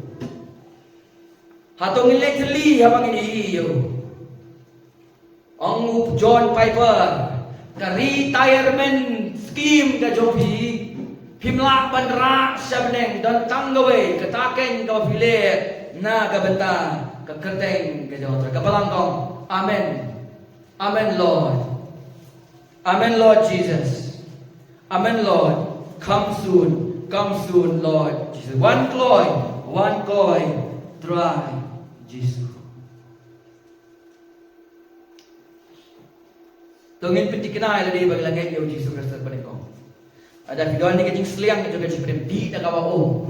Hato ngin leit thylli haba ngin ïohi ïa u? Ong u John Piper, ka retirement scheme ka jong phi, phim lah ban rah sha bneng, don tang kawei, kata keiñ kaba phi leh na ka bynta ka kyrteng ka jong U Trai. Ka balang ka ong, Amen. Amen, Lord. Amen, Lord Jesus. Amen, Lord. Come soon. Come soon, Lord Jesus. Wan kloi, wan kloi, Trai Jisu. To ngin pynthikna ïa lade ba ngi la ngeit ïa U Jisu Khrist ban ïakob. Lada phi don ïa ka jingsliang jong ka jingpynim, dih na kaba um.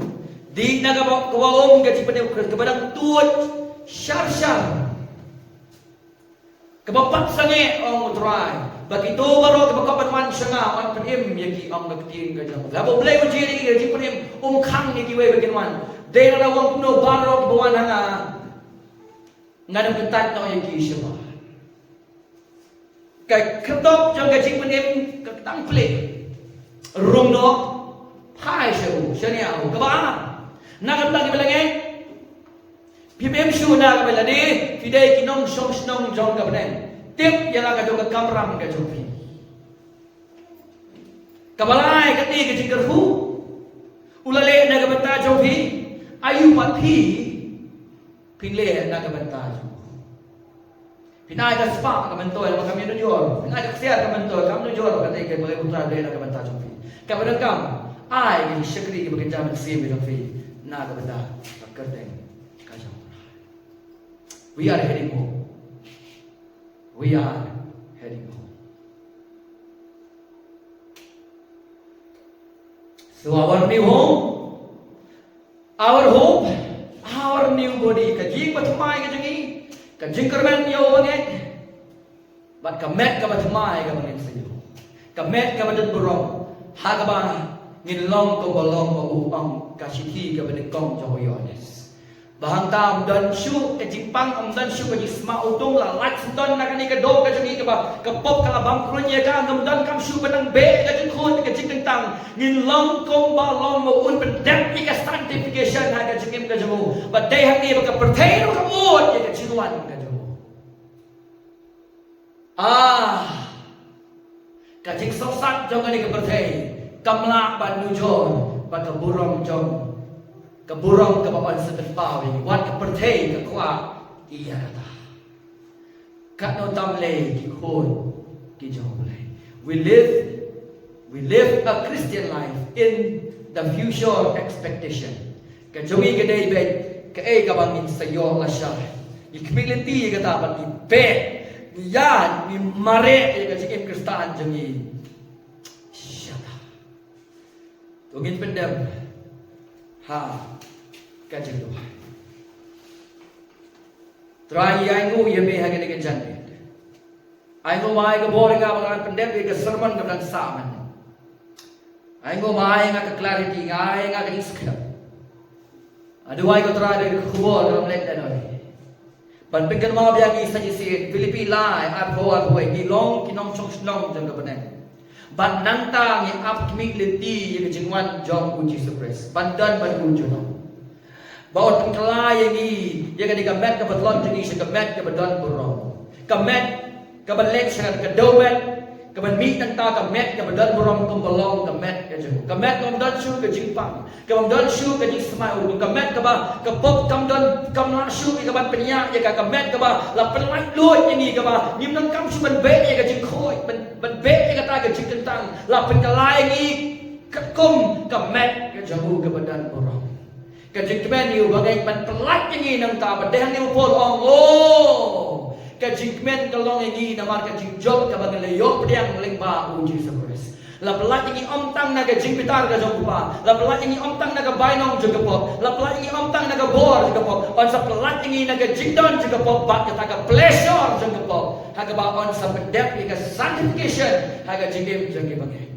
Dih na kaba, kaba um ka jingpynim U Khrist, kaba dang tuid shar shar. Kaba pat sangeh, ong U Trai, ba kito baroh kiba kwah ban wan sha nga, yn pynim ïa ki, ong ka ktien ka jong U Blei. Haba U Blei u jied ïa ki ka jingpynim, um khang ïa kiwei ba kin wan. Dei lada wan kumno baroh kiba wan ha nga, ngan ym kyntait noh ïa ki shabar. Ka khyrdop jong ka jingpynim ka tang plie. Rung noh, phai sha u, shaniah u. Kaba ar, na ka bynta kiba la ngeit, phim im shuh na kaba lade, phi dei ki nongshong shnong jong ka bneng. Tip ïa la ka jong ka kamram ka jong phi. Kaba lai kane ka jingkyrkhu u la leh na ka bynta jong phi, aïu pat phi phin leh na ka bynta jong u? Phin ai ka spah ka myntoi, ba kam ïanujor. Phin ai ka ksiar ka myntoi, kam ïanujor. Kata ka ba u Trai u leh na ka bynta jong phi. Kaba donkam, ai ka jingshakri kaba kynja mynsiem ka jong phi na ka bynta ka kyrteng ka jong u Trai. We are heading home. We are heading home. So our new home, our hope, our new body. Ka jingpynthymmai ka jong ngi, ka jingkyrmen ïa u bangeit, bad ka met kaba thymmai kaba ngin sa ïoh, ka met kaba don burom, ha kaba ngin long kumba long ma u, ong ka shithi kaba nyngkong jong u Ïoannis. Ba hangta ym don shuh ka jingpang, ym don shuh ka jingsma utung, la lait sngewton na kane ka doh ka jong ngi kaba ka pop ka la bam kruiñ ïa ka, ngam donkam shuh ban nang beh ka jingkhuid, ka jingkyntang. Ngin long kumba long ma u, un pyndep ïa ka sanctification ha ka jingim ka jong u. Ba dei hangne ba ka pyrthei ruh ka mut ïa ka jingwan ka jong u. Ah, ka jingsohsat jong kane ka pyrthei kam lah ban nujor bad ka burom jong, ka burom kaba yn sa pynpaw ïa ngi. Wat ka pyrthei ka kwah ïa kata. Katno tam lei ki khun ki jong U Blei. We live, we live a Christian life in the future expectation. Ka jong ngi ka dei beit kaei kaba ngin sa ïoh lashai. Ngi khmih lynti ïa kata bad ngi beh, ngi ïaid, ngi mareh ïa ka jingim Khristan jong ngi. Shata. To ngin pyndem ha ka jingduwai. Trai, ngi ainguh ïa me ha kane ka janmiet. Ainguh ba ai ka bor ïa nga ba ngan pyndep ïa ka sermon kaba dang sah mynne. Ainguh ba ai nga ka clarity, nga ai nga ka jingskhem. Nga duwai ko Trai da ka khubor kaba ym leh dei. Ban pynkynmaw biang ïa ngi sa shisien, Philippi lai, arphew arphew wei, ngi long ki nongshong shnong jong ka bneng. Ban nangta ngi ap khmih lynti ïa ka jingwan jong U Jisu Khrist. Ban don bad u junom. Ba un pynkylla ïa ngi, ïa kane ka met kaba tlot jong ngi sha ka met kaba don burom. Ka met kaba leit sha ka dewmet, kaba mih nangta ka met kaba don burom kumba long ka met ka jong u. Ka met kaba ym don shuh ka jingpang, kaba ym don shuh ka jingsmai u, ka met kaba ka pop kam don, kam lah shuh ïa ka ban pynïaid ïa ka, ka met kaba la pynlait lut ïa ngi kaba ngim donkam shuh ban beh ïa ka jingkhuid, ban, ban beh ïa kata ka jingkyntang, la pynkylla ïa ngi katkum ka met ka jong u kaba don burom. Ka jingkmen ïa u bangeit ban pynlait ïa ngi nangta, ba dei hangne u Paul u ong, oh, ka jingkmen ka long ïa ngi namar ka jingjop kaba ngi la ïoh pdiang lyngba U Jisu Khrist. La pynlait ïa ngi ym tang na ka jingbitar ka jong u Kpa, la pynlait ïa ngi ym tang na ka bainong jong ka pop, la pynlait ïa ngi ym tang na ka bor jong ka pop, yn sa pynlait ïa ngi na ka jingdon jong ka pop bad kata ka pleasure jong ka pop. Ha kaba yn sa pyndep ïa ka sanctification ha ka jingim jong ki bangeit.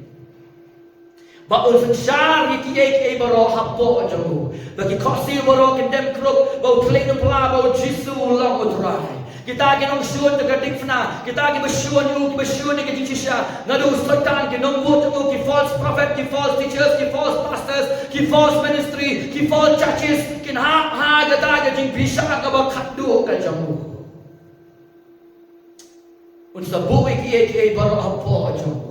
Ba un synshar ïa kiei kiei baroh hapoh jong u. Ba ki khohsiew baroh kin dem khrup ba u Trai u pla, ba U Jisu u long U Trai. Kita ki nongshun jong ka diengphna, kita kiba shun ïa u, kiba shun ïa ka jingshisha, naduh u Soitan, ki nongbud jong u, ki false prophet, ki false teachers, ki false pastors, ki false ministry, ki false churches, kin hap ha kata ka jingbishar kaba khatduh ka jong u. Un sa buh ïa kiei kiei baroh hapoh jong u.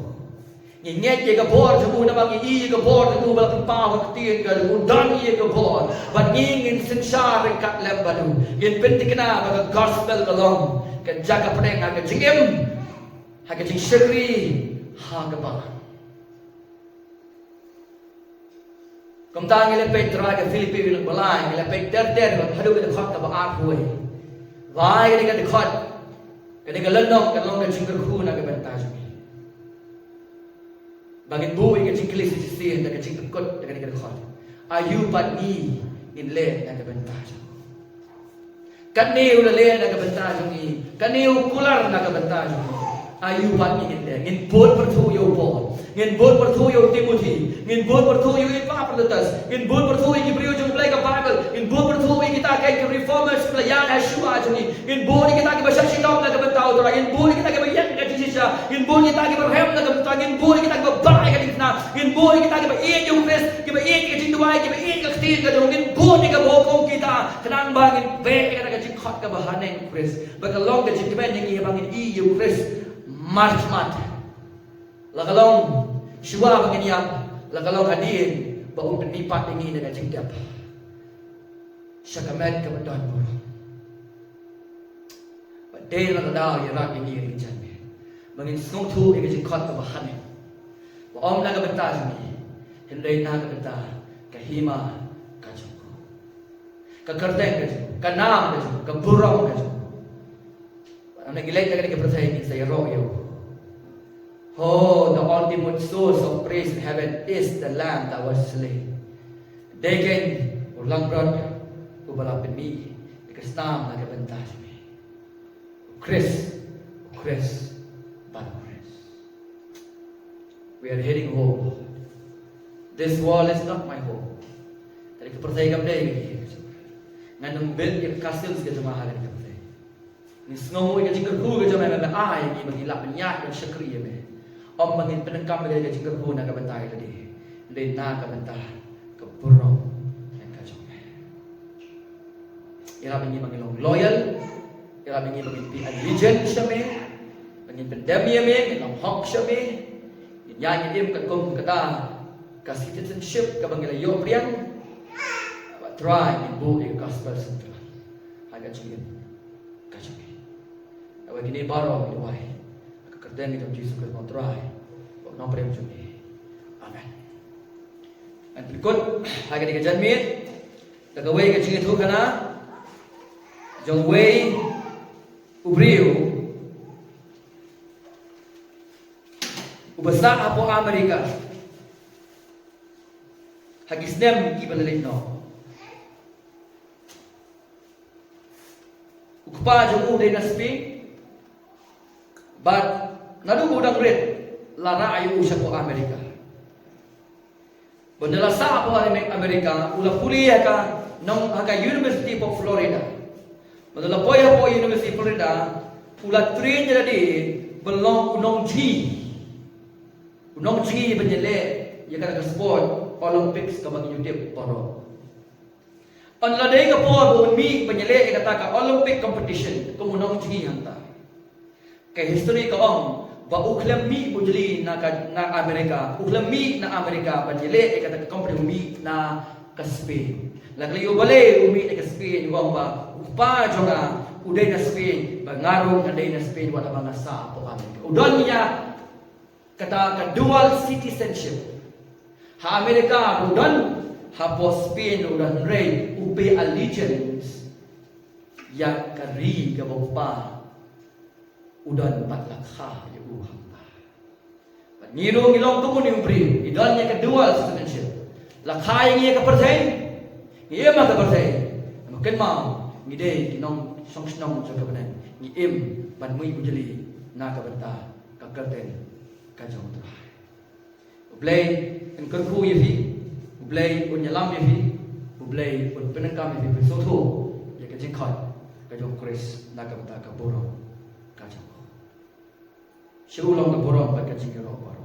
Ngi ngeit ïa ka bor jong u namar ngi i ïa ka bor jong u ba la pynpaw ha ka ktien ka jong u, don ïa ka bor. Bad ngi ngin synshar ryngkat lem bad u. Ngin pynthikna ba ka gospel ka long ka jaka pdeng ha ka jingim, ha ka jingshakri, ha ka balang. Kumta ngi la peit, Trai, ka Philippi lynnong ba lai, ngi la peit ter ter haduh ka dkhot kaba arphew wei. Wei, kane ka dkhot, kane ka lynnong ka long ka jingkyrkhu na ka bynta jong ngi. Ba ngin buh ïa ka jingkylli sa shisien da ka jingpynkut da kane ka dkhot. Aïu pat ngi ngin leh na ka bynta jong u? Kane u la leh na ka bynta jong ngi. Kane u kular na ka bynta jong ngi. Aïu pat ngi ngin leh? Ngin bud pyrthuh ïa u Paul. Ngin bud pyrthuh ïa u Timothy. Ngin bud pyrthuh ïa u Epaphroditus. Ngin bud pyrthuh ïa ki briew jong U Blei ka Baibl. Ngin bud pyrthuh ïa kita ki reformers ba la ïaid ha shuwa jong ngi. Ngin bud ïa kita kiba shah shitom na ka bynta u Trai. Ngin bud ïa kita kiba ïeng ha ka jingshisha. Ngin bud ïa kita kiba rhem na ka bynta. Ngin bud ïa kita kiba bah ïa ka diengphna. Ngin bud ïa kita kiba ïeit ïa u Khrist, kiba ïeit ïa ka jingduwai, kiba ïeit ïa ka ktien ka jong u. Ngin bud ïa ka ba hukum kita. Khnang ba ngin beh ïa kata ka jingkhot kaba haneng u Khrist. Ba ka long ka jingkmen ïa ngi ba ngin ïeit ïa u Khrist markhmat. La ka long Shuwa ba ngin ïap, la ka long hadien ba un pynmih pat ïa ngi na ka jingtep sha ka met kaba don burom. Bad dei na ka daw ïarap ïa ngi ha kane ka janmiet ba ngin sngewthuh ïa ka jingkhot kaba ha ngi, ba ym na ka bynta jong ngi, hynrei na ka bynta ka hima ka jong u, ka kyrteng ka jong u, ka nam ka jong u, ka burom ka jong u. Bad haba ngi leit na kane ka pyrthei ngin sa ïaroh ïa u. Oh, the ultimate source of praise in heaven is the Lamb that was slain. Dei kein u langbrot uba la pynmih ïa ka snam na ka bynta jong ngi. U Khrist, u Khrist, bad u Khrist. We are heading home. This world is not my home. Kane ka pyrthei kam dei ka jong nga. Ngan ym build ïa ka castle ka jong nga ha kane ka pyrthei. Ngi sngew ïa ka jingkyrkhu ka jong me, me ai ïa ngi ba ngi lah ban ïaid ban shakri ïa me. Ym ba ngin pyndonkam ïa ka jingkyrkhu na ka bynta ïa lade, hynrei na ka bynta ka burom ka jong me. Ïarap ïa ngi ba ngin long loyal, ïarap ïa ngi ba ngin pay allegiance sha me, ba ngin pyndem ïa me, ngin long hok sha me, ngin ïaid ngin im katkum kata ka citizenship kaba ngi la ïoh pdiang. Bad Trai, ngin buh ïa ka gospel central ha ka jingim ka jong ngi. Ngi duwai kine baroh, ngi duwai ha ka kyrteng ka jong u Jisu Khrist u Trai bad u Nongpynim jong ngi. Amen. Ngan pynkut ha kane ka janmiet da kawei ka jingïathuhkhana jong uwei u briew uba sah hapoh America ha ki snem kiba la leit noh. U kpa jong u u dei na Spain, bad naduh ba u dang rit la rah ïa u shapoh America. Bad ynda la sah hapoh America u la pule ha ka nong, ha ka University of Florida. Bad ynda la poi hapoh University of Florida u la train ïa lade ban long u nongjngi, u nongjngi ban ïaleh ïa kata ka sport Olympics kaba ngi ïohi baroh. Ynda la dei ka por ba un mih ban ïaleh ïa kata ka Olympic competition kum u nongjngi hangta, ka history ka ong ba u khlem mih bujli na ka, na America, u khlem mih na America ban ïaleh ïa kata ka competition, u mih na ka Spain. La ka lei u balei u mih na ka Spain, u ong ba u kpa jong nga u dei na Spain, ba nga ruh nga dei na Spain wat haba nga sah hapoh America. U don ïa kata ka dual citizenship. Ha America u don, hapoh Spain u don, hynrei u pay allegiance ïa ka ri kaba u kpa u don bad la kha ïa u hangta. Bad ngi ruh ngi long kum une u briew, ngi don ïa ka dual citizenship. La kha ïa ngi ïa ka pyrthei, ngi im ha ka pyrthei. Namar kynmaw ngi dei ki nongshong shnong jong ka bneng, ngi im ban mih bujli na ka bynta ka kyrteng ka jong U Trai. U Blei un kyrkhu ïa phi, U Blei un ïalam ïa phi, U Blei un pyndonkam ïa phi, phi sngewthuh ïa ka jingkhot ka jong U Khrist na ka bynta ka burom ka jong u. Sha u long ka burom bad ka jingïaroh baroh.